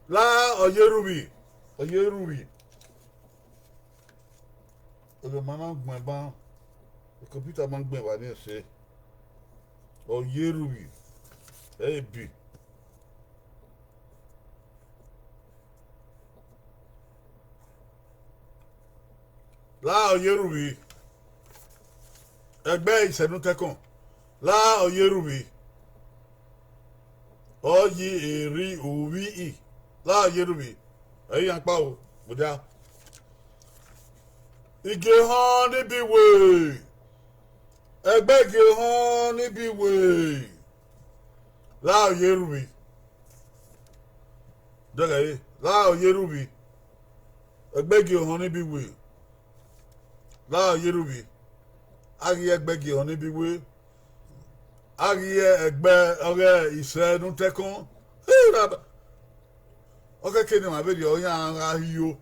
La Ọyeruvbi. Ọyeruvbi. Ọmwa ma na gbẹn ban, kọmputa ma gbẹn vba ni ẹse. Ọyeruvbi. Ẹ i bi. La Ọyeruvbi. Ẹgbẹ Isẹnutẹkọn. La Ọyeruvbi. Ọ yi eri uvbi i. La Ọyeruvbi. Ẹ i yan kpa o, mudia. Igiehọn ni bi we. Ẹgbẹ Igiehọn ni bi we. La Ọyeruvbi. Dẹghẹ ẹre, La Ọyeruvbi. Ẹgbẹ Igiehọn ni bi we. La Ọyeruvbi. A ghi ẹgbẹ Igiehọn ni bi we. A ghi ẹgbẹ ọghe Isẹnutẹkọn. Ọ kẹkẹ ne ima vberriọ iran gha hio.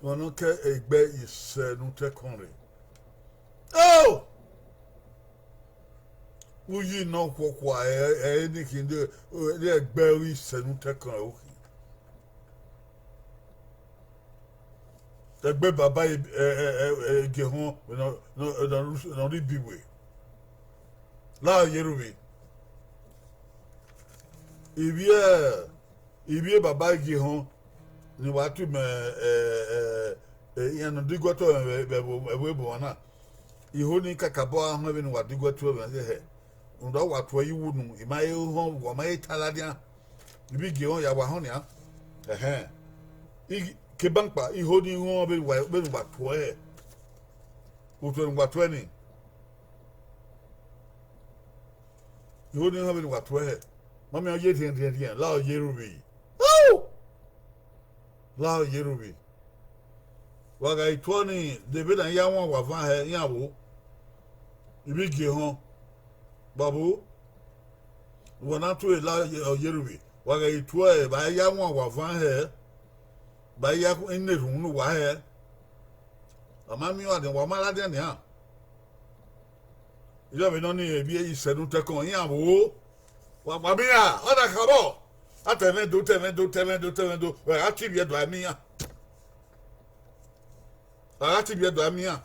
Ọmwa ne ọ ke ẹgbẹ Isẹnutẹkọn rre. O! Uyi ne ọ khuọkhua, ẹ, ẹ, ẹ, ne khin de, de ẹgbẹ ọghe Isẹnutẹkọn ẹre ọ khin. Ẹgbẹ baba, ẹ, ẹ, ẹ, ẹ, Igiehọn ne ọ, ne ọ, ne ọ rre ibiwe. La Ọyeruvbi. Ivbi, ivbi baba Igiehọn ni wa tu mẹ, ẹ, ẹ, ẹ, iran ne ọ diguẹ tue vbe, vbe, vbe, vbe ebo mwa na. Iho ni kakabọ a họn vbene uwa diguẹ tue mwẹ hẹ. Rhunmwuda wa tuẹ ye uwu unu, I ma he họn, wa ma he ta ladian. Ivbi Igiehọn ya wa họn nian. Ẹhẹn. I, ke bankpa, iho ni họn vbene uwa, vbene uwa tuẹ hẹ. Utuẹ ne uwa tuẹ ni. Iho ni họn vbene uwa tuẹ hẹ. Ma miẹn ọ ye rhiẹnrhiẹnrhiẹn, La Ọyeruvbi. Au! La Ọyeruvbi. Wa gha tuẹ ni, de vbene a ya wan wa van hẹ, iran vbo. Ivbi Igiehọn. Babo, wa na tuẹ La Ọyeruvbi. Wa gha tuẹ, vbe a ya wan wa van hẹ, vbe a ya na erhunmwu ne uwa hẹ. A ma miẹn ọnrẹn, wa ma ladian nian. Iran vbe nọ ni, ivbi Isẹnutẹkọn, iran vbo. Wa, wa miẹn iran, ọ na kha vbọ. A ta ẹmwẹ do, ta ẹmwẹ do, ta ẹmwẹ do, ta ẹmwẹ do, wẹ gha tie ivbi Ẹdo a miẹn iran. Wa gha tie ivbi Ẹdo a miẹn iran.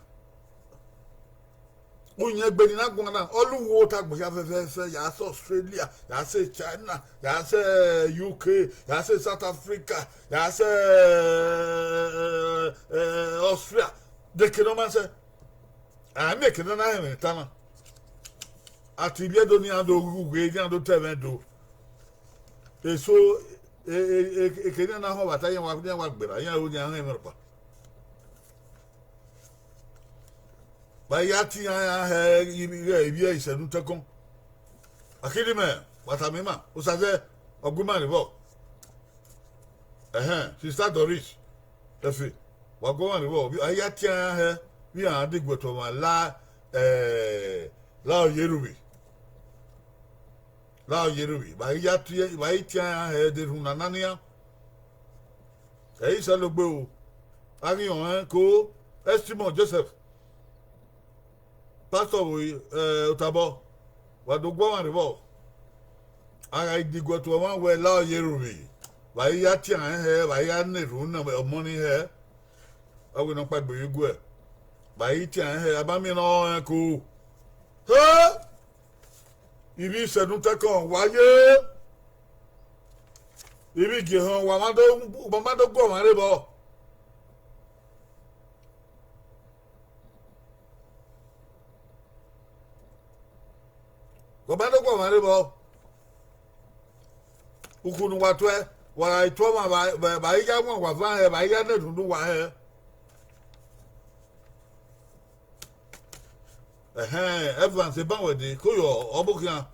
Uyẹn egbe ne I na guan na, ọ lẹ uwu otọ agbọn hia fẹfẹfẹ, ya sẹ Australia, ya sẹ China, ya sẹ U K, ya sẹ South Africa, ya sẹ, eh, eh, Austria. De eke ne ọ ma sẹ. A miẹn eke ne a na họn ẹmwẹ ne I ta na. A tie ivbi Ẹdo ne iran do ghe uwu, ne iran do ta ẹmwẹ do. Eso, e, e, e, eke ne iran na họn vbe ata, iran wa, iran wa gberra, iran ru ne iran họn ẹmwẹ rhọkpa. Vbe a ya tie iran hẹ ivbi, ivbi Isẹdun Tẹkọn. Akidimẹ, wa tama ima, Osazẹ, ọ gu ima rre vbọ. Ẹhẹn, Sister Doris, ẹfe, wa gu ọmwa rre vbọ, vbe a ya tie iran hẹ, vbe iran diguẹ tuẹ ọmwa la, eh, la Oyeruvbi. La Oyeruvbi, vbe a ya tie, vbe a i tie iran hẹ de rhunmwuda na nian. Ẹ i sẹ logbe o, a ghi rẹn ko, Estimon Joseph, pastor vbe, eh, Otabọ, wa do gu ọmwa rre vbọ. A gha diguẹ tuẹ ọmwa wẹ la Oyeruvbi, vbe a i ya tie iran hẹ, vbe a i ya na erhunmwu ne ọmọ ni hẹ, ọ wẹ ne ọ kpaegbe vbe iguẹ, vbe a i tie iran hẹ, a ma miẹn ne ọ rẹn ko. He! Ivbi Isẹdun Tẹkọn, wa ye, ivbi Igiehọn, wa ma do, wa ma do gu ọmwa rre vbọ. Wa ma do gu ọmwa rre vbọ. Ukhunmwu ne uwa tuẹ, wa gha tuẹ ọmwa vbe, vbe, vbe a i ya wan uwa van hẹ, vbe a i ya na erhunmwu ne uwa hẹ. Ẹhẹn, Evans, eban wẹ dee, ko yọ ọbokhian.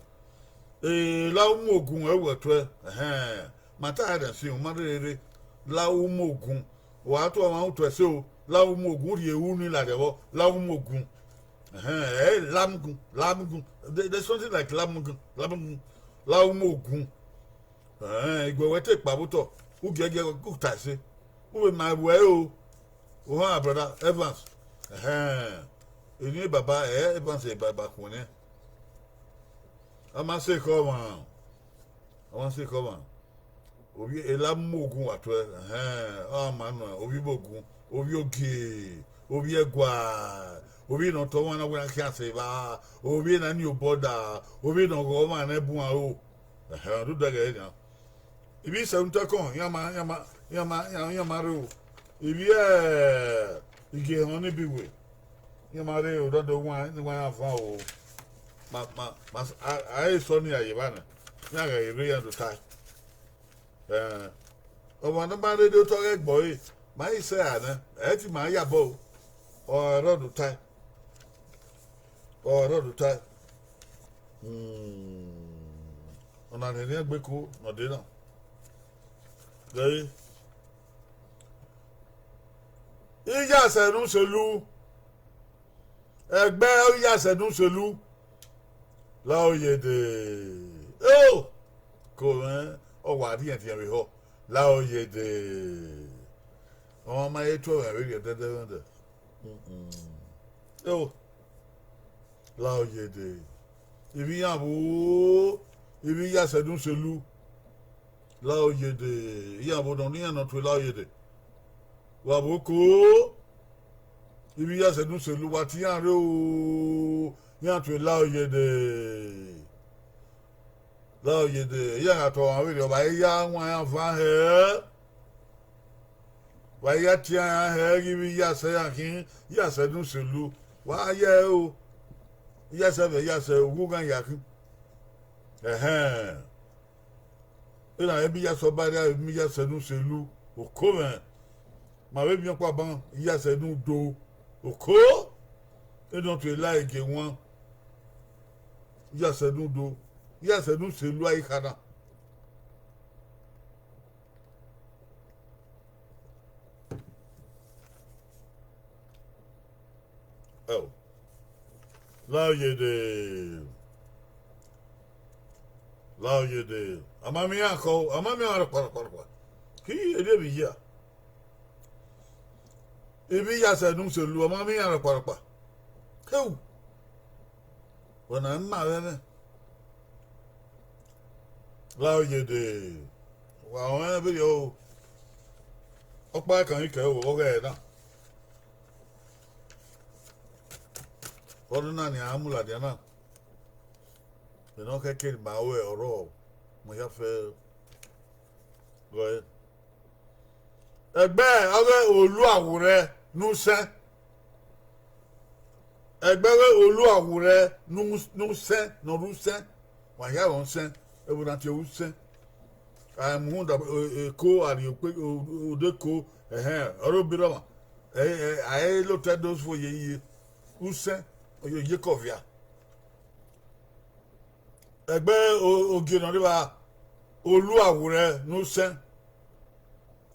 Eh, la u mu ogun ẹre wẹ tuẹ. Ẹhẹn, ma ta ẹdẹ sin, u ma rherere. La u mu ogun. Wa tuẹ ọmwa utuẹ ẹse o, la u mu ogun, rhie ru ni ladian vbọ, la u mu ogun. Ẹhẹn, ẹ, lamugun, lamugun. There, there's something like lamugun, lamugun. La u mu ogun. Ẹhẹn, iguẹ wẹ te kpa vbe otọ, u giẹgiẹ u ta ẹse. U vbe ma ẹvbo ẹre o. Ohan, brother Evans. Ẹhẹn. Eni baba, ẹ, Evans eba, eba khuẹnnẹ. A ma sẹ ekhọe ọmwa. A ma sẹ ekhọe ọmwa. Ovbi ela mu ogun wa tuẹ, ẹhẹn, ọ ma nọ ovbi ibogun, ovbi ogie, ovbi ẹgua, ovbi ne ọ tọ ọmwa na wẹ iran khian sẹ evba, ovbi na ni obọ da, ovbi ne ọ ghọ ọmwa ne ẹbuan ro. Ẹhẹn, ọ do dẹghe nian. Ivbi Isẹdun Tẹkọn, iran ma, iran ma, iran ma, iran, iran ma rre o. Ivbi, eh, Igiehọn ni bi we. Iran ma rre o, dọdọ wan, ne wan iran van o. Ma, ma, ma, a, a he sọ ne iran ye evba nẹ. Iran ghẹ rre iran do tae. Eh, ọmwa ne ọ ma rre otọ ghẹ gbe ọre, ma i sẹ ra nẹ, ẹ i te ima ya bọ o. Ọre ọ do tae. Ọre ọ do tae. Hmm. Ọna ne erriẹn gbe ko ne ọ de na. Gẹre. Iyasẹ ne uselu. Ẹgbẹ Iyasẹ ne uselu. La Oyede. Eo! Ko mwẹ, ọ wa rhiẹnrhiẹn vbe họ. La Oyede. Ọmwa ma he tuẹ mwẹ vberriọ dẹdẹdẹ. Mm-mm. Eo. La Oyede. Ivbi iran vbo, ivbi Iyasẹ ne uselu. La Oyede, iran vbo nọ ne iran nọ tue La Oyede. Wa vbe oko, ivbi Iyasẹ ne uselu, wa tie iran rre o, iran tue La Oyede. La Oyede, iran gha tọ ọmwa vberriọ, ọ vba ya wan iran van hẹ. Wa ya tie iran hẹ ghi vbe Iyasẹ iran khin, Iyasẹ ne uselu. Wa ya ẹre o, Iyasẹ vbe Iyasẹ, ughughan ya khin. Ẹhẹn. Erha ebe Iyasẹ Ọba rria, ebe Iyasẹ ne uselu, oko mwẹ. Ma vbe miẹn ọkpa ban, Iyasẹ ne udo, oko. Eno tue la ege wan. Iyasẹ ne udo, Iyasẹ ne uselu a i kha na. Ẹo. La Oyede. La Oyede. A ma miẹn iran khọ, a ma miẹn iran rhọkpa, rhọkpa, rhọkpa. Ki erriọ vbe iya. Ivbi Iyasẹ ne uselu, a ma miẹn iran rhọkpa, rhọkpa. Keu. Wẹ na ma vbe ẹmwẹ. La oye de, wa rẹn vberriọ o. Ọkpa kan i kẹ o, ọghẹ na. Ọnọna ni a mu ladian na. Vbene ọ khẹke ne ima ru ẹre ọrọre, mu hia fẹ gọe. Ẹgbẹ ọghe Oluawurẹ ne usẹn. Ẹgbẹ ọghe Oluawurẹ ne u-, ne usẹn, ne ọ rre usẹn. Wa hia vbe usẹn, ẹvbo na tie usẹn. A mu rhunmwuda, e, eko, a rhie okpe, o-, odẹ eko, ẹhẹn, ọ rre obọ erha ọmwa. Ẹ, ẹ, a i lotọ ẹdẹ osifo ye iye. Usẹn, ọ ye oyi ekọ via. Ẹgbẹ o-, ogie ne ọ rre evba, Oluawurẹ ne usẹn.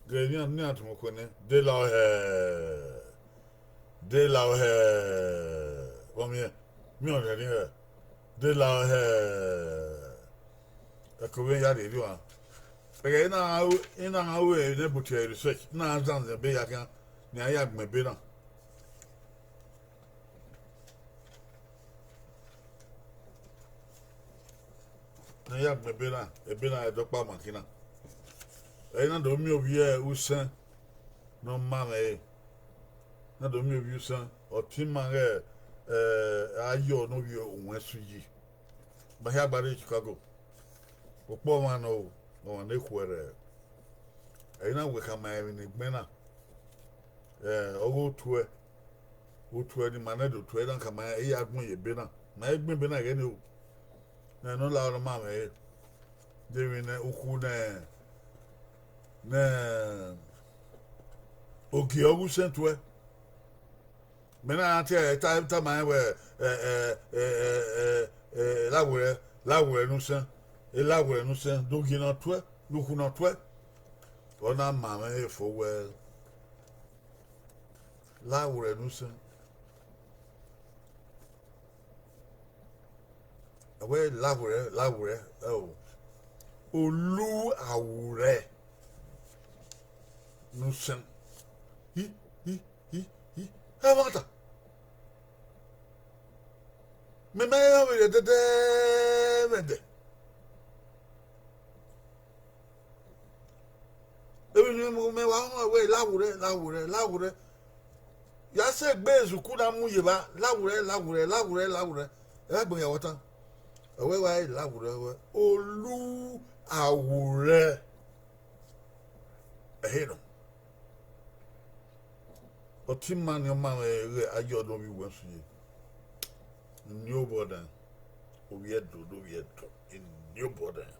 Ghe ne iran, ne iran tọn okhuẹ nẹ, de la hẹ, de la hẹ, vbọ miẹn, miẹn ọnrẹn rri hẹ, de la hẹ. Ẹko vbe ya rhie rri ohan. Ẹghẹ na, I na gha ru emwi ne but research, I na gha zan zẹ ebe ya khian, ne iran ya gbẹn ebe na. Ne a ya gbẹn ebe na, ebe na ẹdẹ ọkpa ma khin na. Ẹ i na do miẹn ovbi usẹn ne ọ ma mwẹ ẹre, na do miẹn ovbi usẹn, ọtẹn ima ghẹ, eh, ayọ ne ovbi uwẹn su yi. Ma hia gba rre Chicago. Okpọ ọmwa nọ o, ọmwa ne khuẹrhẹ. Ẹ i na wẹ khama emwi ne I gbẹn na. Eh, ọghe otuẹ, otuẹ ne ima nẹ do tuẹ na khama, I ya gbẹn ye ebe na. Ma i gbẹn ebe na ẹghẹ nii o. Nẹ ne ọ la ne ọ ma mwẹ ẹre. De emwi ne ukhu ne, ne ogie ọghe usẹn tuẹ. Mẹ na ra tie ẹre ta, tama rẹn wẹẹ, ẹ, ẹ, Lawerẹ, Lawerẹ ne usẹn, e Lawerẹ ne usẹn, do gie ne ọ tuẹ, do ukhu ne ọ tuẹ. Ọ na ma mwẹ ẹre fo wẹẹ, Lawerẹ ne usẹn. Wẹ Lawerẹ, Lawerẹ, ẹo, Oluawurẹ ne usẹn. Hi, hi, hi, hi, ẹmwata. Mẹ ma rẹn vberriọ ẹdẹdẹ vbe ẹdẹ. Emwi ne mẹ wa rẹn wẹẹ Lawerẹ, Lawerẹ, Lawerẹ. Ya sẹ egbe ezuku na mu ye evba, Lawerẹ, Lawerẹ, Lawerẹ, Lawerẹ. Ẹ gha gbe yan vbe ọta. Ọ wẹ wa Lawerẹ wẹ, Oluawurẹ. Ẹhe nọ. Ọtẹn ima ni ọ ma mwẹ ghẹ ayọ ne ovbi uwẹn su ye. Eni obọ dan, ovbi Ẹdo, ovbi Ẹdo, eni obọ dan.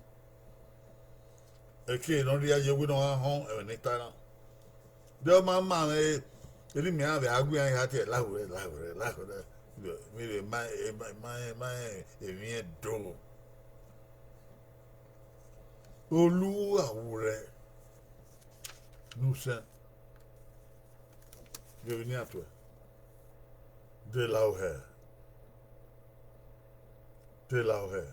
Ẹke ne ọ rhie ye ẹwe ne ọ gha họn ẹmwẹ ne I ta na. De ọ ma ma mwẹ, erha mẹ iran vbe a gu iran hia tie Lawerẹ, Lawerẹ, Lawerẹ. Vbe rre ma, ma, ma, ma emwi Ẹdo. Oluawurẹ ne usẹn. Vbe emwi ne iran tuẹ. De la hẹ. De la hẹ.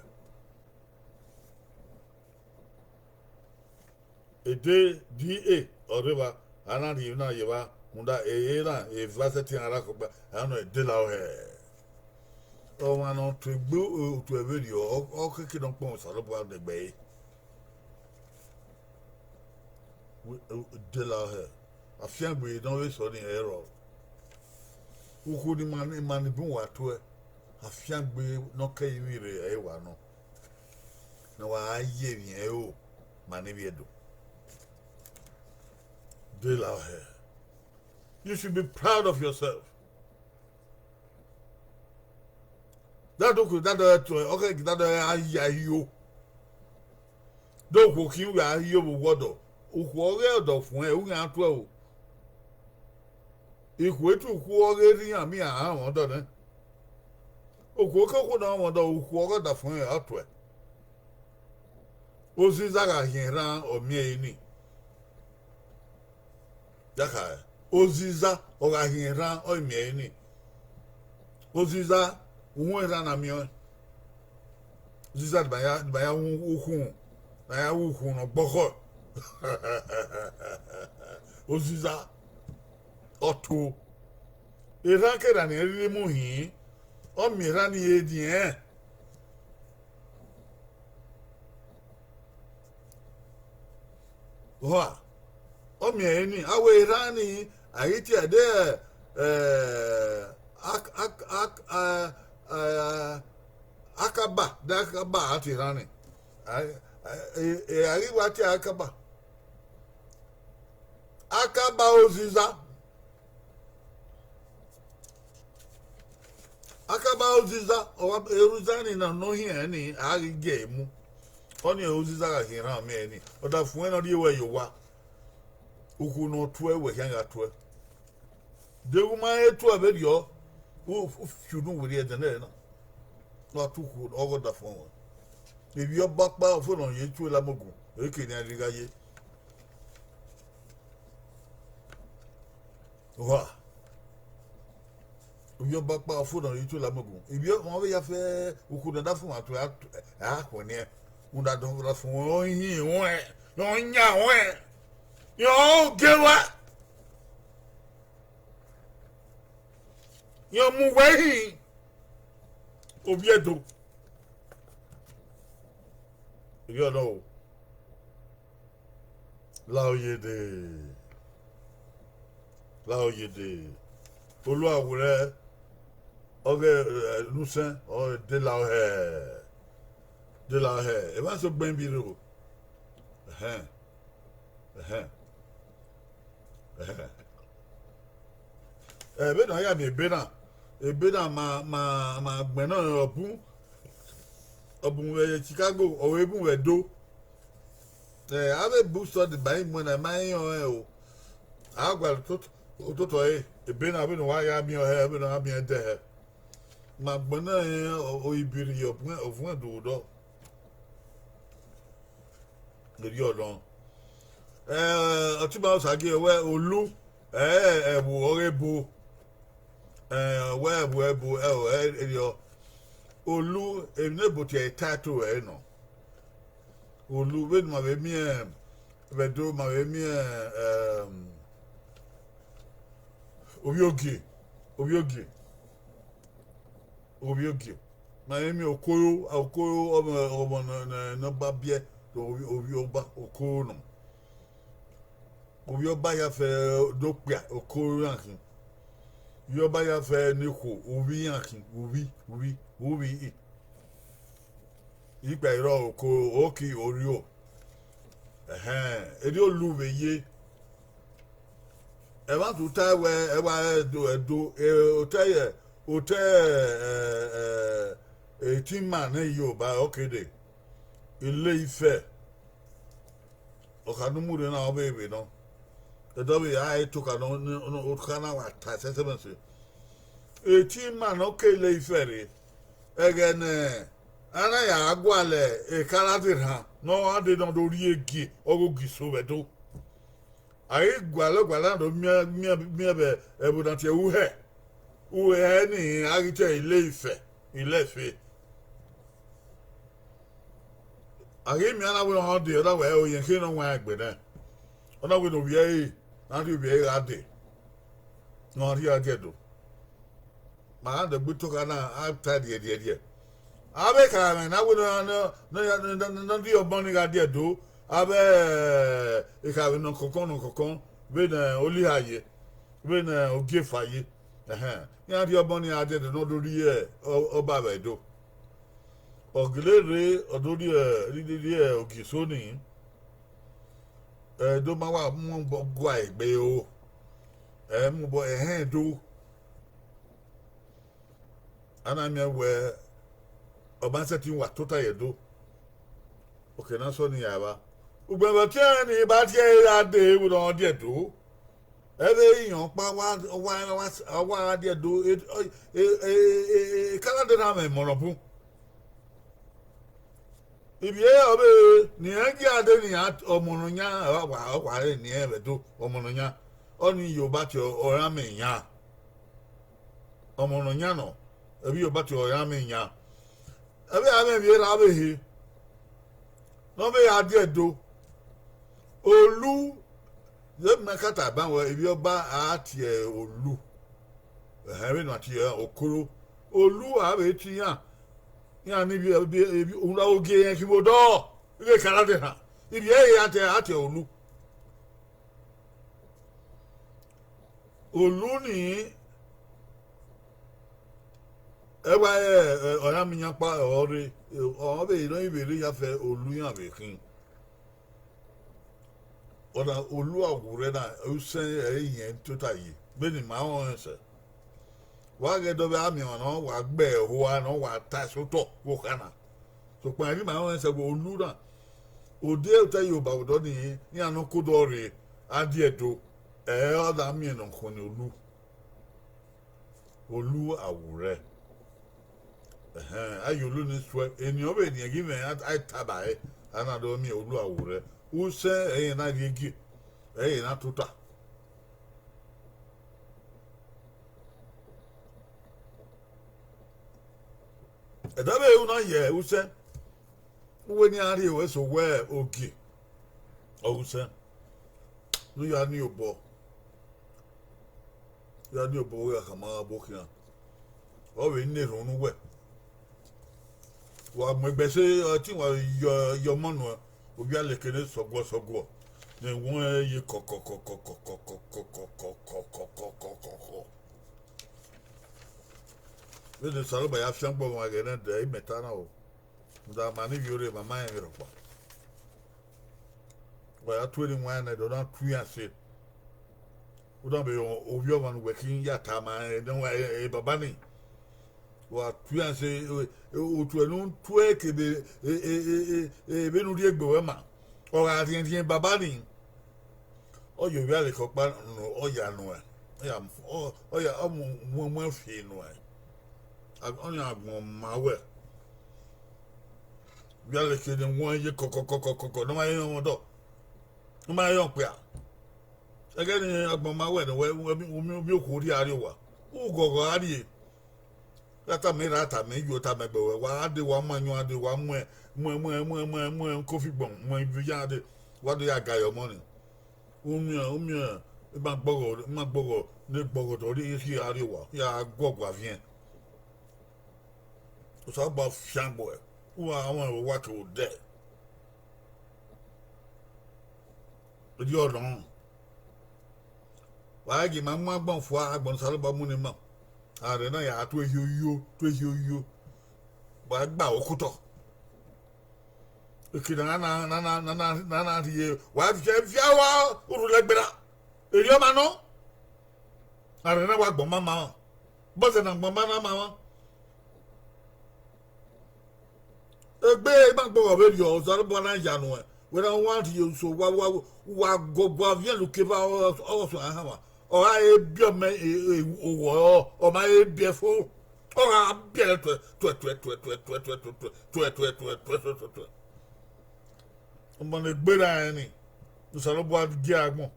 Ede D A ọ rre evba, a na rhie emwi na ye evba, rhunmwuda ere na eva sẹtin iran rre akhọkpa, a nọ de la hẹ. Ọmwa ne ọ tuegbe otu ẹvberriọ, ọ, ọ khẹke ne ọ kpọnmwẹ Osanobua ne egbe ẹre. De la hẹ. Afiangbe ne ọ vbe sẹ ọnii ẹre rrọọ. Ukhu ne ima, ima ni bun wa tuẹ, afiangbe ne ọ kẹ ivbi rre ẹre wa nọ. Ne wa gha ye emwi ẹro ma ne ivbi Ẹdo. De la hẹ. You should be proud of yourself. Dado okhuo dado ẹre tuẹ, ọ khẹ gi dado ẹre a ya iyo. De okhuo khian uwẹ a hio vbe owa ọdọ, okhuo ọghe ọdọ fuẹn, u khian tuẹ o. Ikhuo etu ukhuo ọghe erha iran miẹn a rhan mwẹ ọdọ nẹ. Okhuo ke okhuo ne ọ rhan mwẹ ọdọ, okhuo ọghe ọdafẹn ọ tuẹ. Oziza gha hiẹn erhan, ọ miẹn ẹre ni. Ya kha, oziza ọ gha hiẹn erhan, ọ miẹn ẹre ni. Oziza, uhunmwu erhan na miẹn ọẹn. Oziza ne ima ya, ne ima ya ru ukhunmwu, ne a ya ru ukhunmwu ne ọ gbọkhọ. Oziza, ọ to. Erhan ke erha ne irẹn rhirhi mu hin, ọ miẹn erhan ni he diẹn. Oha, ọ miẹn ẹre ni, a wẹ erhan ni, a ghi tie ẹdẹ, eh, ak-, ak-, ak-, eh, eh, Akaba, de Akaba a tie erhan ni. A, a, e, e, a ghi wa tie Akaba. Akaba Oziza. Akaba Oziza, ọ wa, erhan ni na ne ọ hiẹn ni, a ghi gie ẹre mu. Ọnii Oziza gha khian erhan miẹn ni, ọdafẹn ne ọ rhie ruẹ ye owa. Ukhu ne ọ tuẹ, wẹ khian gha tuẹ. Deghẹ u ma he tuẹ vberriọ, u, u fi unu werriẹ ẹdẹnẹrẹ na. Wa tu ukhu ọghe ọdafẹn ruẹ. Ivbi ọba ọkpa ọfo ne ọ ye tuẹ lamogun, eke ne a rhie gha ye. Oha. Ivbi ọba ọkpa ọfo ne ọ ye tuẹ lamogun. Ivbi ọ-, ọ vbe ya fẹ ukhu ne a da fun a tuẹ, a tu-, a khuẹnniẹn. Rhunmwuda ọdafẹn ruẹ ọ hin ruẹn, ọ yan ruẹn, ọ gie ruẹ. Iran mu uwẹ hin, ovbi Ẹdo. Ivbi ọnọ o. La oyede. La oyede. Oluawurẹ, ọghe, eh, ne usẹn, ọ de la ọhẹ. De la ọhẹ. Emwa so gbẹn vbi rro. Ẹhẹn. Ẹhẹn. Ẹhẹn. Ẹ, vbene a ya miẹn ebe na, ebe na ma, ma, ma gbẹnnẹ ọre ọ bun, ọ bun vbe Chicago, ọ vbe bun vbe Ẹdo. Ẹ, avbe Bible study ma i mu ẹn na, ma i rẹn ọnrẹn o. A gualọ ototọ, ototọ ẹre, ebe na vbene uwa ya miẹn ọhẹ, vbene a miẹn ẹdẹ hẹ. Ma gbẹnnẹ ọre ọ, ọ i biri ye ọvuẹn, ọvuẹn do dọ. Erriọ nọ. Eh, Ọtẹn Osagie wẹ Olu, eh, ẹvbo ọghe ebo. Eh, wẹ ẹvbo ẹbo, eh, erriọ. Olu, emwi ne ebo tie title ẹre nọ. Olu, vbene ma vbe miẹn, vbe Ẹdo ma vbe miẹn, ehm, Ovbiogie, Ovbiogie, Ovbiogie. Ma vbe miẹn Okoro, Okoro, ọmọ, ọmọ ne, ne, ne ọba biẹ, ovbi, ovbi ọba, Okoro nọ. Ovbi ọba ya fẹ do okpia, Okoro iran khin. Ovbi ọba ya fẹ ne ikhuo, ovbi iran khin, ovbi, ovbi, ovbi i. Ikpia i rrọọ Okoro, oki Orio. Ẹhẹn, erriọ Olu vbe ye. Ẹmwata u tae wẹ, ẹ wa Ẹdo, Ẹdo, eh, otẹ ye, otẹ, eh, eh, eh, Etima ne Yoruba, ọ ke dee. Ile Ife. Ọ kha ne u mu rre na, ọ vbe vbe nọ. Ẹdẹ ọ vbe a i to okha nọ, nọ, nọ, okha na wa ta ẹsẹsẹmwẹsẹ. Etima ne ọ ke Ile Ife rre, ẹghẹ ne a na ya gualọ ekara de erhan, ne ọ gha dee ne ọ do rhie gie, ọghe Ogiso vbe Ẹdo. A ghi gualọ, gualọ na do miẹn, miẹn, miẹn vbe ẹvbo na tie uhẹ. Uhẹ ni a ghi tie Ile Ife, Ile Ife. A ghi miẹn na wẹ ọ dee, ọ na wẹ oyen khe ne ọ wan egbe nẹ. Ọ na wẹ ne ovbi ẹre, na rhie ovbi ẹre gha dee. Ne ọ rhie gha die Ẹdo. Ma na dẹgbe to okha na, a ta rhiẹrhiẹrhiẹ. Avbe ekhaẹmwẹ ne a wẹ ne ọ, ne ọ, ne ọ, ne ọ, ne ọ rhie ọmọ ni gha die Ẹdo, avbe ekhaẹmwẹ nọ kọnkọn nọ kọnkọn, vbene Oliha ye, vbene Ogiefa ye. Ẹhẹn, iran rhie ọmọ ni gha die Ẹdo ne ọ do rhie ọ-, ọba vbe Ẹdo. Ọ gele rre, ọ do rhie, rhie, rhie, rhie Ogiso ni, Ẹdo ma wa mu obọ gua egbe o. Ẹ mu obọ ẹhẹn do. A na miẹn wẹ, ọ ma sẹtin wa tota ye Ẹdo. Okẹ na sọ ne iran vba. Ugbẹn vbe ọtiẹnrẹn ni ba tie ẹre gha dee vbe ne ọ die Ẹdo. Ẹ vbe iran ọkpa wa, wa, wa, wa gha die Ẹdo, e, e, e, e, e, ekara de na mwẹ emọ ne ọ bun. Ivbi ẹre ọ vbe, ne iran gie a dee ne iran ọmọ ne ọ yan, ọ wa, ọ wa re ne iran vbe Ẹdo, ọmọ ne ọ yan. Ọnii Yoruba tie ọre amẹ yan. Ọmọ ne ọ yan nọ, ẹvbi Yoruba tie ọre amẹ yan. Ẹ vbe a mwẹ emwi erha vbe ehe, ne ọ vbe gha die Ẹdo. Olu, ye mẹ ka ta ban wẹ, ivbi ọba a tie Olu. Ẹhẹn, vbene a tie Okoro. Olu a vbe tie iran, iran ni vbi, vbi, vbi, unu ogie rẹn khin vbe odọ, ighẹ ekara de erhan. Ivbi ẹre a tie, a tie Olu. Olu ni, ẹwa ẹre ọ ya miẹn iyan ọkpa ọre, ọ vbe nọ vbe rre ya fẹ olu iran vbe khin. Ọna olu Awurẹ na, usẹn ẹre irẹn tota yi, vbene ima rẹn sẹ. Wa ghẹ dọvbe a miẹn ọmwa ne ọ wa gbe ẹhoha ne ọ wa ta ẹse otọ vbe okha na. Sokpan emwi ma rẹn sẹ vbe olu na, odẹ otọ Yoruba vbe odọ nii, iran ne ọ ke odọ rre, a die do, ẹ, ọ na miẹn ne ọ khọn ne olu. Olu Awurẹ. Ẹhẹn, a ye olu ni suẹ, eni ọ vbe rhiẹn ghi mwẹ a taba ẹre, a na do miẹn olu Awurẹ. Usẹn ẹre na rhie gie, ẹre na tota. Ẹdẹ vbe ru na ye usẹn, uwẹ ne iran rhie ruẹ sẹ owẹ ogie, ọ usẹn, ne u ya ni obọ, ya ni obọ wẹ gha khama gha obọ khian, ọ vbe na erhunmwu ne uwẹ. Wa mu egbe ẹse, ọtẹn wa yọ, yọ ọmọ nuẹn, ovbi aleke ne sọguọ sọguọ, ne wẹn ye kọkọkọkọkọkọkọkọkọkọkọkọkọkọkọkọ. Vbene Osanobua ya fiangbe ọmwa ẹghẹ nẹ dẹ, imẹ ta na o. Rhunmwuda ma ne ivbiorre ma ma rẹn emwi rhọkpa. Wa ya tuẹ ne iwẹn nẹ, do na tu iran ẹse. U na vbe rẹn ovbi ọmwa ne uwẹ khin ya tama rẹn ne ọ wa, e, e, baba ni. Wa tu iran ẹse, e, e, otuẹ ne u tuẹ kevbe, e, e, e, e, e, vbene u rhie egbe ruẹ ma, ọ gha rhiẹnrhiẹn baba ni. Ọ ye ovbi aleke ọkpa nọ, ọ ya nuẹn, ọ ya, ọ, ọ ya, ọ mu, mu, mu fi nuẹn. A, ọni agbọn ma wẹ, ovbi aleke ne wẹn ye kọkọkọkọkọ, ne ọ ma rẹn ọmọdọ, ne ọ ma rẹn okpia. Ẹghẹ ne agbọn ma wẹ ne wẹ, wẹ, wẹ, wẹ, wẹ okhuo rhie a rrie owa, u ghọghọ a rrie. Ya tama erha, tama iye, tama ẹgbẹe ruẹ, wa dee, wa mu ayọn dee, wa mu, mu, mu, mu, mu, mu kofi gbọn, mu ivbi iyan dee, wa do ya ga ye ọmọ ni. U miẹn, u miẹn, ima gbọghọ, ima gbọghọ, ne gbọghọ dọ rhie, rhie a rrie owa, ya guọgua viẹn. Osanobua fiangbe uẹ, uwa ọmọ vbe owa kevbe odẹ. Erriọ nọ. Wa gie ma mu agbọn fua, agbọn ne Osanobua mu ne ima. Arẹ na ya tu ehioyo, tu ehioyo. Wa gba okotọ. Eke na na, na, na, na, na, na, na rhie, wa viẹ, viẹ wa, urhu lẹgbẹra. Erriọ ma nọ. Arẹ na wa gbọn ma ma. Bọzẹ ne agbọn ma na ma mwa. Egbe ima gbọghọ vberriọ, Osanobua na ya nuẹn, wẹ na wa rhie oso, wa, wa, wa guọgua viẹn lukeba, ọ, ọ, ọ sẹ a hama. Ọ gha he biẹ ọmọ, e, e, owọ, ọ ma he biẹ fo. Ọ gha biẹ tuẹ, tuẹ, tuẹ. Ọmọ ne egbe ra rẹn ni, Osanobua gie agbọn.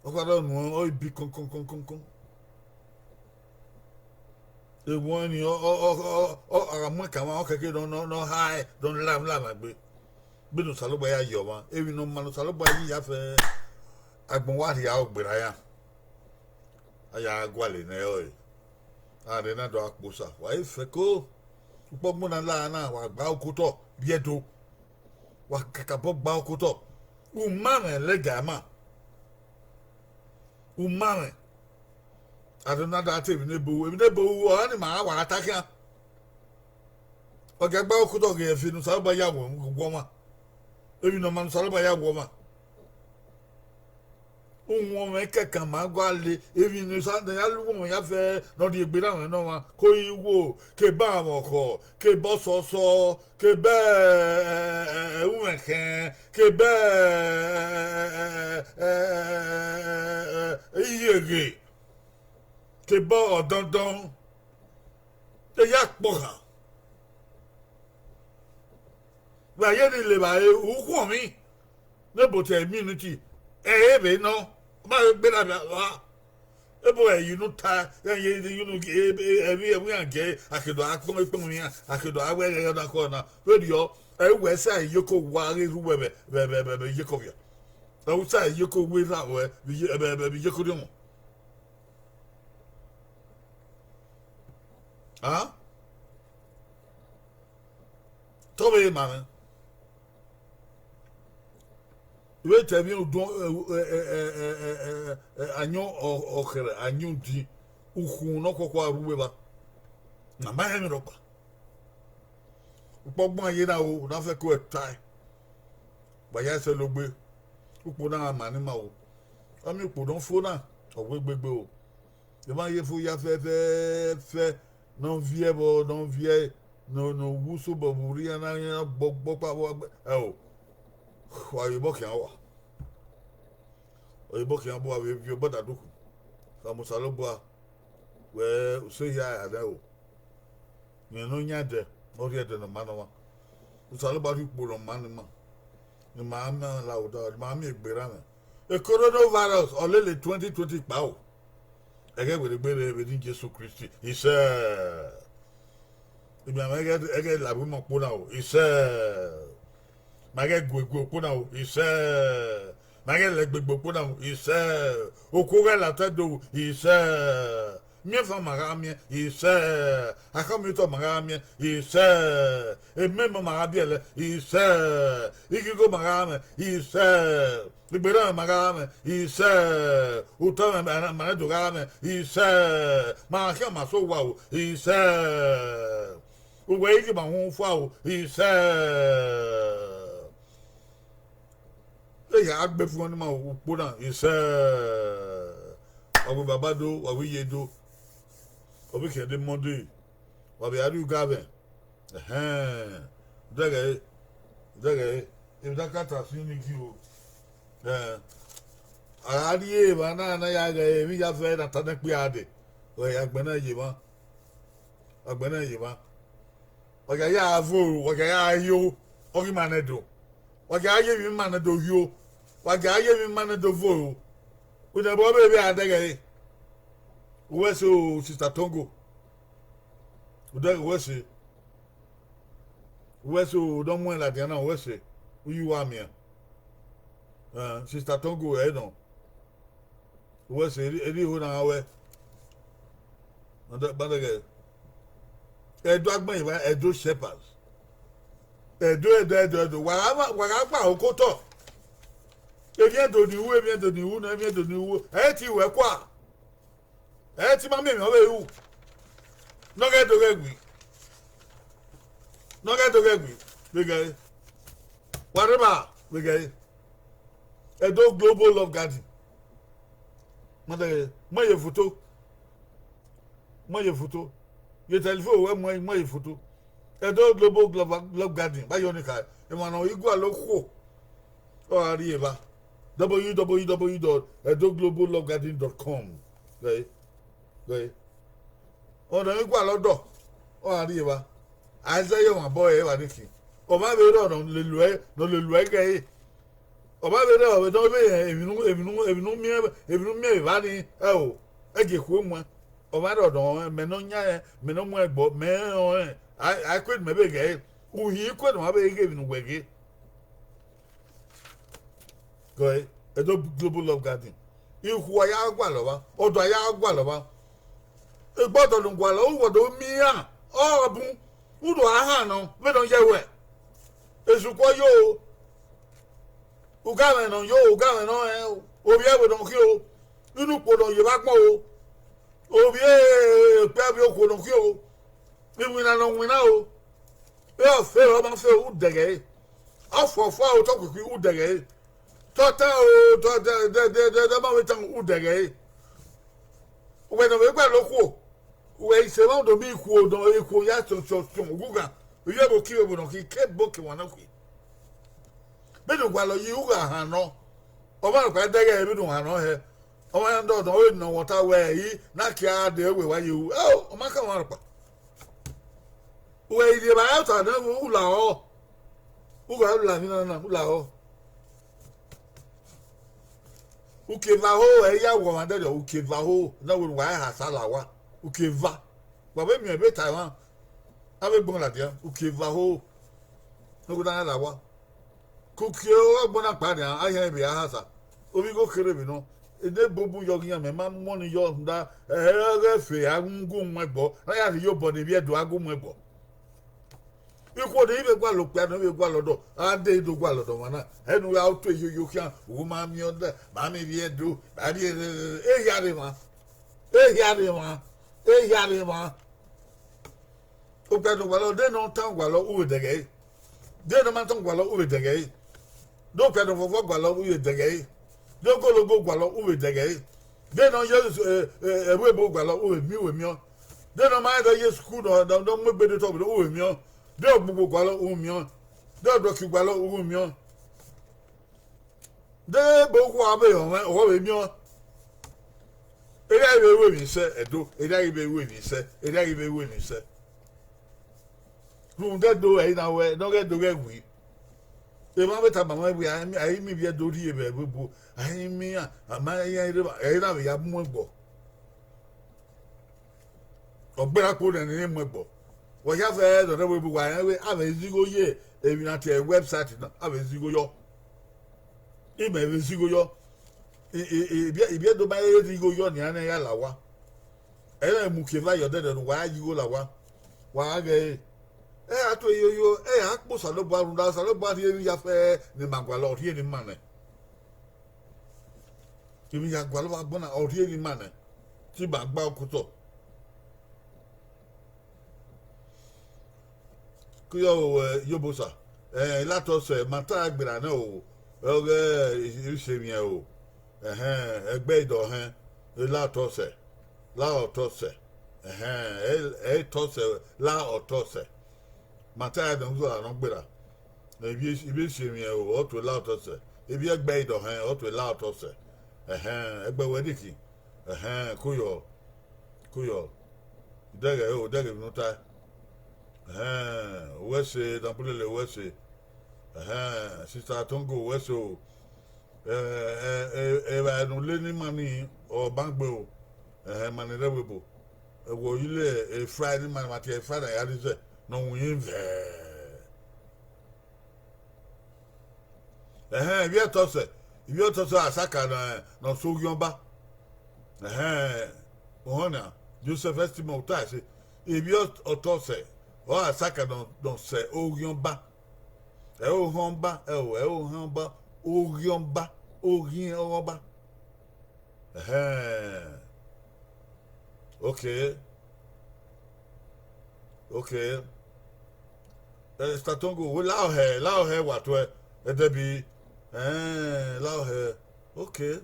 Ọ kha rọ nuẹn, ọ i bi kọnkọnkọnkọn. Ewọẹn ni, ọ, ọ, ọ, ọ, ọ, a gha mu ẹkan mwa, ọ kẹke nọ, nọ, nọ hae, nọ lavnlavn egbe. Vbene Osanobua ya ye ọmwa, emwi ne ọ ma ne Osanobua yi ya fẹ, agbọn wa rhie aro gberra iran. A ya gualọ nẹ ẹre. Arẹ na do akpọ osa, wa i fẹko. Ukpọgbọn na la na, wa gba okotọ rrie Ẹdo. Wa kakabọ gba okotọ. U ma mwẹ lẹga ma. U ma mwẹ. Arẹ na da te emwi ne ebo ru, emwi ne ebo ru, ọre ni ma wa ta khian. Ọ gia gba okotọ ghe ẹfe ne Osanobua ya wọ, wọ ọmwa. Emwi ne ọ ma ne Osanobua ya wọ ọmwa. Uwọnmwẹ kẹkan ma gualọ, emwi ne Osa ne ya lu uwọnmwẹ ya fẹ ne ọ rhie egbe na mwẹ ne ọmwa, ke orinmwọ, ke ebe amwọkhọ, ke ebe ọsọsọ, ke ebe, ẹ, ẹ, ẹmwẹkhẹn, ke ebe, ẹ, iyeghe, ke ebe ọdọndọn, te ya kpọkhan. Vbe a ye ni levba re, u khuọnmwi, ne ebo te immunity, ẹ i re vbe nọ, ọ ma vbe gberra vbe a, ebo ẹ ye unu ta, ẹ ye unu, ẹvbi, ẹvbi iran gie, a ke do a kpọnmwẹ ekpọnmwẹ iran, a ke do a wẹ ẹghẹ ọna kọ na, vberriọ, ẹ i wẹ sẹ iyeke owa ghi rre uwẹ vbe, vbe, vbe, vbe, vbe iyeke ọvia. Ẹ i wẹ sẹ iyeke owa erha ruẹ vbe iye-, vbe, vbe, vbe iyeke orhiọnmwẹ. A? Te ọ vbe ma mwẹ. Vbe te emwi udun, ayọn ọkhẹrẹ, ayọn udin, ukhunmwu ne ọ khuọkhua ru uwu evba. Na ma rẹn emwi rhọkpa. Ukpọgbọn ye na ro, na fẹko ẹtae. Wa ya sẹ logbe, ukpo na gha ma ne ima ro. Ọ miẹn ukpo ne ọ fo na, ọ wegbe egbe ro. Emwa ye fo ya fẹfẹfẹ, ne ọ viẹ vbọ, ne ọ viẹ, ne ọ wu sobọ vbe urhi iran na, iran gbọgbọ kpa vbọ gbe ẹo. Wa vbe obọ khian wa, wa vbe obọ khian, wa vbe viọ ọgbada dukhu. Khama Osanobua wẹẹ, use hia a nẹ o. Rẹn ne ọ yan ẹdẹ, ọ rhie ẹdẹ ne ọ ma ne ọmwa. Osanobua rhie ukpo ne ọ ma ne ima, ne ima ma la odaro, ne ima miẹn egbe erha mwẹ. Coronavirus ọ lele twenty twenty kpao. Ẹghẹ werriegbe rre vbe eni Jesu Kristi, isẹ. Imianmwẹ ẹghẹ, ẹghẹ la vbe ima ukpo na o, isẹ. Ma ghẹ guegue ukpo na o, isẹ. Ma ghẹ lẹgbegbe ukpo na o, isẹ. Okhuo ghẹ la otọ do, isẹ. Miẹnfan ma gha miẹn, isẹ. Akhọnmiotọ ma gha miẹn, isẹ. Emẹmọ ma gha biẹlẹ, isẹ. Ighigo ma gha mwẹ, isẹ. Egbe erha mwẹ ma gha mwẹ, isẹ. Otọ mwẹ ma, ma rẹn do gha mwẹ, isẹ. Ma khian ma so owa o, isẹ. Uwẹ i ghi ma uhunmwu fua o, isẹ. Eya gbe fun ne ima ukpo na, isẹ. Wa vbe baba do, wa vbe iye do. Ọ vbe khian de Monday, wa vbe a rrie ugavhẹn. Ẹhẹn, dẹghẹ, dẹghẹ, emwi ne a ka ta sin ni ghi o. Ẹn, a gha rrie emwa na, na ya ghẹ emwi ya fẹ na ta nẹ kpia dee, ọ ya gbẹnnẹ ye emwa, ọ gbẹnnẹ ye emwa. Wa gia ya vo, wa gia ya yo, ọ ghi ma nẹ do. Wa gia ye emwi ma nẹ do yo, wa gia ye emwi ma nẹ do vo. Uwẹ ne ẹbọ vbe vbe a dẹghẹ re. Uwẹ sẹ o, Sister Tongo. Uwẹ sẹ. Uwẹ sẹ o, ne ọ muẹn ladian na, uwẹ sẹ. U ye uwa miẹn. Ẹn, Sister Tongo ẹ nọ. Uwẹ sẹ, erriọ, erriọ na gha wẹ. Ọ dẹ, ọ dẹghẹ. Ẹdo agbọn evba, Ẹdo Shepherds. Ẹdo, Ẹdo, Ẹdo, Ẹdo. Wa gha, wa gha gba okotọ. Emwi Ẹdo ni ru, emwi Ẹdo ni ru nọ, emwi Ẹdo ni ru. Ẹ i te ru ẹkua. Ẹ i te ima miẹn emwi ọvbehe ru. Ne ọ ghẹ do ghẹ gui. Ne ọ ghẹ do ghẹ gui. Vbe gẹre. Wa rre evba vbe gẹre. Ẹdo Global Love Garden. Ma dẹghẹ, ma ye foto. Ma ye foto. Ye telephone wẹ, ma, ma ye foto. Ẹdo Global Love, Love Garden, vba yọ ni kha. Emwa ne ọ i gualọ okhuo, ọ gha rrie evba. W W W dot edo global love garden dot com. Ghe, ghe. Ọna i gualọ ọdọ, ọ gha rrie evba. A i zẹ ye ọmwa obọ ẹre evba ni khin. Ọ ma vbe rrọọ ne ọ lele uẹ, ne ọ lele uẹ ghe ẹre. Ọ ma vbe rrọọ vbe ne ọ vbe rẹn emwi ne, emwi ne, emwi ne u miẹn, emwi ne u miẹn vbe evba ni, ẹo, ẹ gie ekhue muẹn. Ọ ma rrọọ ne ọ rẹn, mẹ ne ọ yan rẹn, mẹ ne ọ muẹn ẹgbọ, mẹ rẹn ọnrẹn, a, a i kue ne imẹ vbe ghe ẹre. Uhin i kue ne ọ ma vbe ghe emwi ne uwẹ ghe. Ghe ẹre, Edo Global Love Garden. Ikhuo a ya gualọ vba, ọdọ a ya gualọ vba. Egbe ọdọ ne u gualọ, u vbe do miẹn iran, ọ bun, u do a han nọ, vbene ọ ye ruẹ. Esu kue yo, ugamwẹ ne ọ yo, ugamwẹ ne ọ rẹn, ovbi ẹvbo ne ọ khian o, inukpo ne ọ ye vbe agbọn o, ovbi ekpia, ovbi okhuo ne ọ khian o, iwinna ne ọ winna o, e ọ fe, ọ ma fe, u dẹghẹ ẹre. Ọ fua, ọ fua, otọ khuikhui, u dẹghẹ ẹre. Tọta o, tọ, dẹ, dẹ, dẹ, dẹ, dẹ, ma vbe tan, u dẹghẹ ẹre. Uwẹ ne ọ vbe gualọ okhuo, uwẹ i sẹ emwa do miẹn ikhuo, nọ ikhuo ya sọn, sọn, sọn, ughughan, u ye vbe oki vbe ebo ne ọ khin, ke ebo ke wan na khin. Vbene u gualọ yi ugha han nọ, ọmwa nọkpa i dẹghẹ vbene u han nọ hẹ, ọmwa ya dọdọ, ọ vbe nọ wẹ ọta wẹ, ẹi na kia dee wẹ wa ye ru, ẹo, ọ ma khama ọmwa nọkpa. Uwẹ i rhie evbare ọta nẹ, u lahọ. U gha la emwi na na, u lahọ. Uki eva ho, ẹ i ya wọ ọmwa dẹdẹ, uki eva ho, na wẹ ne uwa i ha sa la owa. Uki eva. Wa vbe miẹn vbe ta emwa, avbe gbọn ladian, uki eva ho, ne ọ ghi na la owa. Ke uki ọgbọn na kpa nian, a yan vbe a ha sa. Ovbi igho kherhe vbe nọ. Ene bubun yọ ghi yan, mẹ ma mu ọni yọ, rhunmwuda ẹghẹ fe a gu mu ẹgbọ, ne a ya rhie obọ ne ivbi Ẹdo a gu mu ẹgbọ. Ikhuo ne I vbe gualọ okpia ne I vbe gualọ ọdọ, a de do gualọ ọdọ ọmwa na. Ẹnu gha tu eyoyo khian, u ma miẹn ọdẹ, ma miẹn ivbi Ẹdo, ma miẹn, ehia rre emwa, ehia rre emwa, ehia rre emwa. Okpia ne ọ gualọ, de ne ọ tan gualọ, u vbe dẹghẹ ẹre. De ne ọ ma tan gualọ, u vbe dẹghẹ ẹre. De okpia ne ọ vọvọ gualọ, u vbe dẹghẹ ẹre. De ogologo gualọ, u vbe dẹghẹ ẹre. De ne ọ ye, eh, eh, ẹvbo ebo gualọ, u vbe miẹn, u vbe miẹn. De ne ọ ma rẹn dọ ye school, nọ, nọ, nọ mu egbe de otọ, u vbe miẹn. De ọgbugbo gualọ, u vbe miẹn. De ọdọki gualọ, u vbe miẹn. De ebe ukhua vbe họn mwẹ, ọ vbe miẹn. Erha i vbe ru emwi sẹ, Ẹdo, erha i vbe ru emwi sẹ, erha i vbe ru emwi sẹ. Rhunmwuda Ẹdo ẹre na wẹ ne ọ ghẹ do ghẹ wi. Emwa vbe tama mwẹ wẹẹ, a i miẹn ivbi Ẹdo rhie vbe ẹvbo ebo, a i miẹn iran, a ma iran rre evba, ẹre na vbe ya mu ẹgbọ. Ọ gberra kpo nẹ ne I mu ẹgbọ. Wa hia fẹ ẹdẹ rẹ vbe ebo, wa rẹn wẹẹ a vbe zigho ye emwi na tie website na, a vbe zigho yọ. Imẹ vbe zigho yọ. I, i, i, ivbi Ẹdo ma he zigho yọ nian ne ya la owa. Ẹ i na mu uki eva ye ọdẹdẹ ne uwa ya ye igho la owa. Wa gha ghẹ ẹre. Ẹ i ra tu eyoyo, ẹ i ra kpe Osanobua rhunmwuda Osanobua rhie emwi hia fẹ ne ima gualọ, ọ rhie ne ima nẹ. Emwi hia gualọ vbe agbọn na, ọ rhie ne ima nẹ. Te ima gba okotọ. Kuyọ o, ẹ, Iyobosa, ẹ, Ilatọsẹ, ma ta gberra nẹ o, ọghe Isemiẹn o, ẹhẹn, ẹgbẹ Idọhẹn, Ilatọsẹ, La Ọtọsẹ, ẹhẹn, ẹ, ẹ Tọsẹ, La Ọtọsẹ, ma ta ẹdẹ uzo ra nọ gberra, ivbi, ivbi Isemiẹn o, ọ tuẹ La Ọtọsẹ, ivbi ẹgbẹ Idọhẹn, ọ tuẹ La Ọtọsẹ, ẹhẹn, ẹgbẹ wẹ diki, ẹhẹn, kuyọ. Kuyọ, dẹghẹ o, dẹghẹ emwi ne u tae. Ẹhẹn, uwẹ ẹse, Nabulele, uwẹ ẹse. Ẹhẹn, Sister Tongo, uwẹ ẹse o. Ẹ, ẹ, ẹ, evbare ne u le ne ima ni, ọ ban gbe o. Ẹhẹn, ima ni rre ẹvbo ebo. Ẹvbo yile e fry ne ima, ma tie e fry na ya rre izẹ, ne ọ winna vẹẹ. Ẹhẹn, ivbi Ọtọsẹ, ivbi Ọtọsẹ Asaka ne, ne ọ sẹ Oghiọnba. Ẹhẹn, ohọn na, Joseph Estimor, u ta ẹse. Ivbi Ọtọsẹ, ọ Asaka ne ọ, ne ọ sẹ Oghiọnba. Ẹ i re Ohọnba, ẹ o, ẹ i re Ohọnba, Oghiọnba, Oghiọnba. Ẹhẹn. Okay. Okay. Eh, Sister Tongo, wẹ lahọ hẹ, lahọ hẹ wa tuẹ, Ẹdẹbi. Eh, lahọ hẹ. Okay.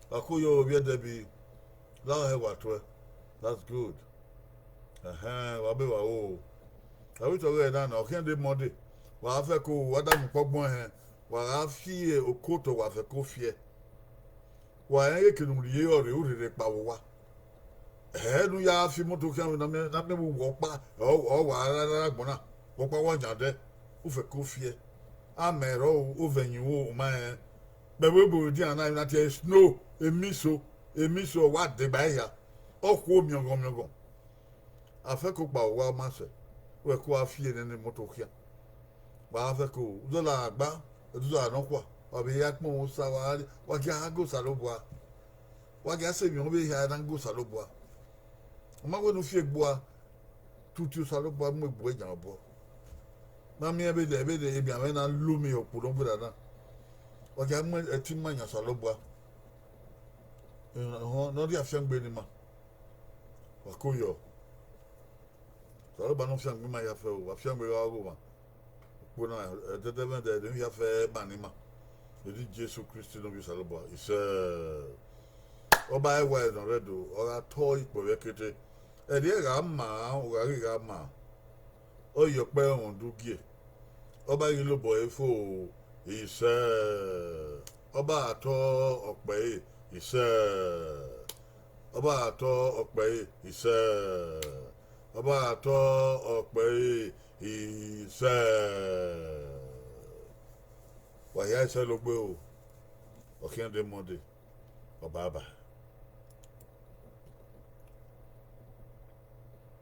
Wa kuyọ, ovbi Ẹdẹbi. Lahọ hẹ wa tuẹ. That's good. Ẹhẹn, wa be wa o. A vbe tọ ọghẹe na, ọ khian de Monday. Wa fẹ ko, wa da mu ukpọgbọn ẹhẹn. Wa gha fi okotọ, wa fẹ ko fiẹ. Wa rẹn eke ne u rhie ọre, u rherhe kpa vbe owa. Ẹ ne u ya fi imoto khian vbe ne a miẹn, ne a miẹn vbe uwu ọkpa, ọ, ọ wa rara agbọn na, vbe ọkpa wa yan dẹ, u fẹ ko fiẹ. Amẹ rrọọ, ovẹn yin uwu ma rẹn. Vbe ẹvbo ebo edian na, emwi na tie snow, emiso, emiso, ọ wa degba ehia, ọ khuo miọnghọn miọnghọn. A fẹ ko kpa vbe owa, ọ ma sẹ, wẹ ko a fi nene imoto khian. Wa fẹ ko, u dọlọ gba, u dọlọ nọkhua, wa vbe ya kpọnmwẹ Osa, wa gha, wa gia gha ga Osanobua. Wa gia sẹ emwi ọvbehe hia na ga Osanobua. Ọ ma wẹ ne u fi egbua tutu, Osanobua mu egbe ruẹ yan obọ. Ma miẹn vbene, vbene emianmwẹ na lo miẹn okpolo gberra na. Wa gia mu ẹtin ima yan Osanobua. Ehọ ne ọ rhie afiangbe ne ima. Wa ko yọ. Osanobua ne ọ fiangbe ima hia fẹ o, wa fiangbe gha ọghe mwa. Ukpo na, ẹdẹdẹmwẹdẹ ne hia fẹ ma ne ima. Eni Jesu Kristi ne Ovbi Osanobua, isẹ. Ọba ẹwae nọ rre Ẹdo, ọ gha tọ ikpọ vbe kete. Ẹdẹ gha ma, ọ gha ghi gha ma. Ọ ye ọkpẹ rhunmwuda ugie. Ọba ghi lobọ ẹre fo, isẹ. Ọba gha tọ ọkpẹ ẹre, isẹ. Ọba gha tọ ọkpẹ ẹre, isẹ. Ọba gha tọ ọkpẹ ẹre, isẹ. Wa hia isẹ logbe o. Ọ khian de Monday. Bye bye.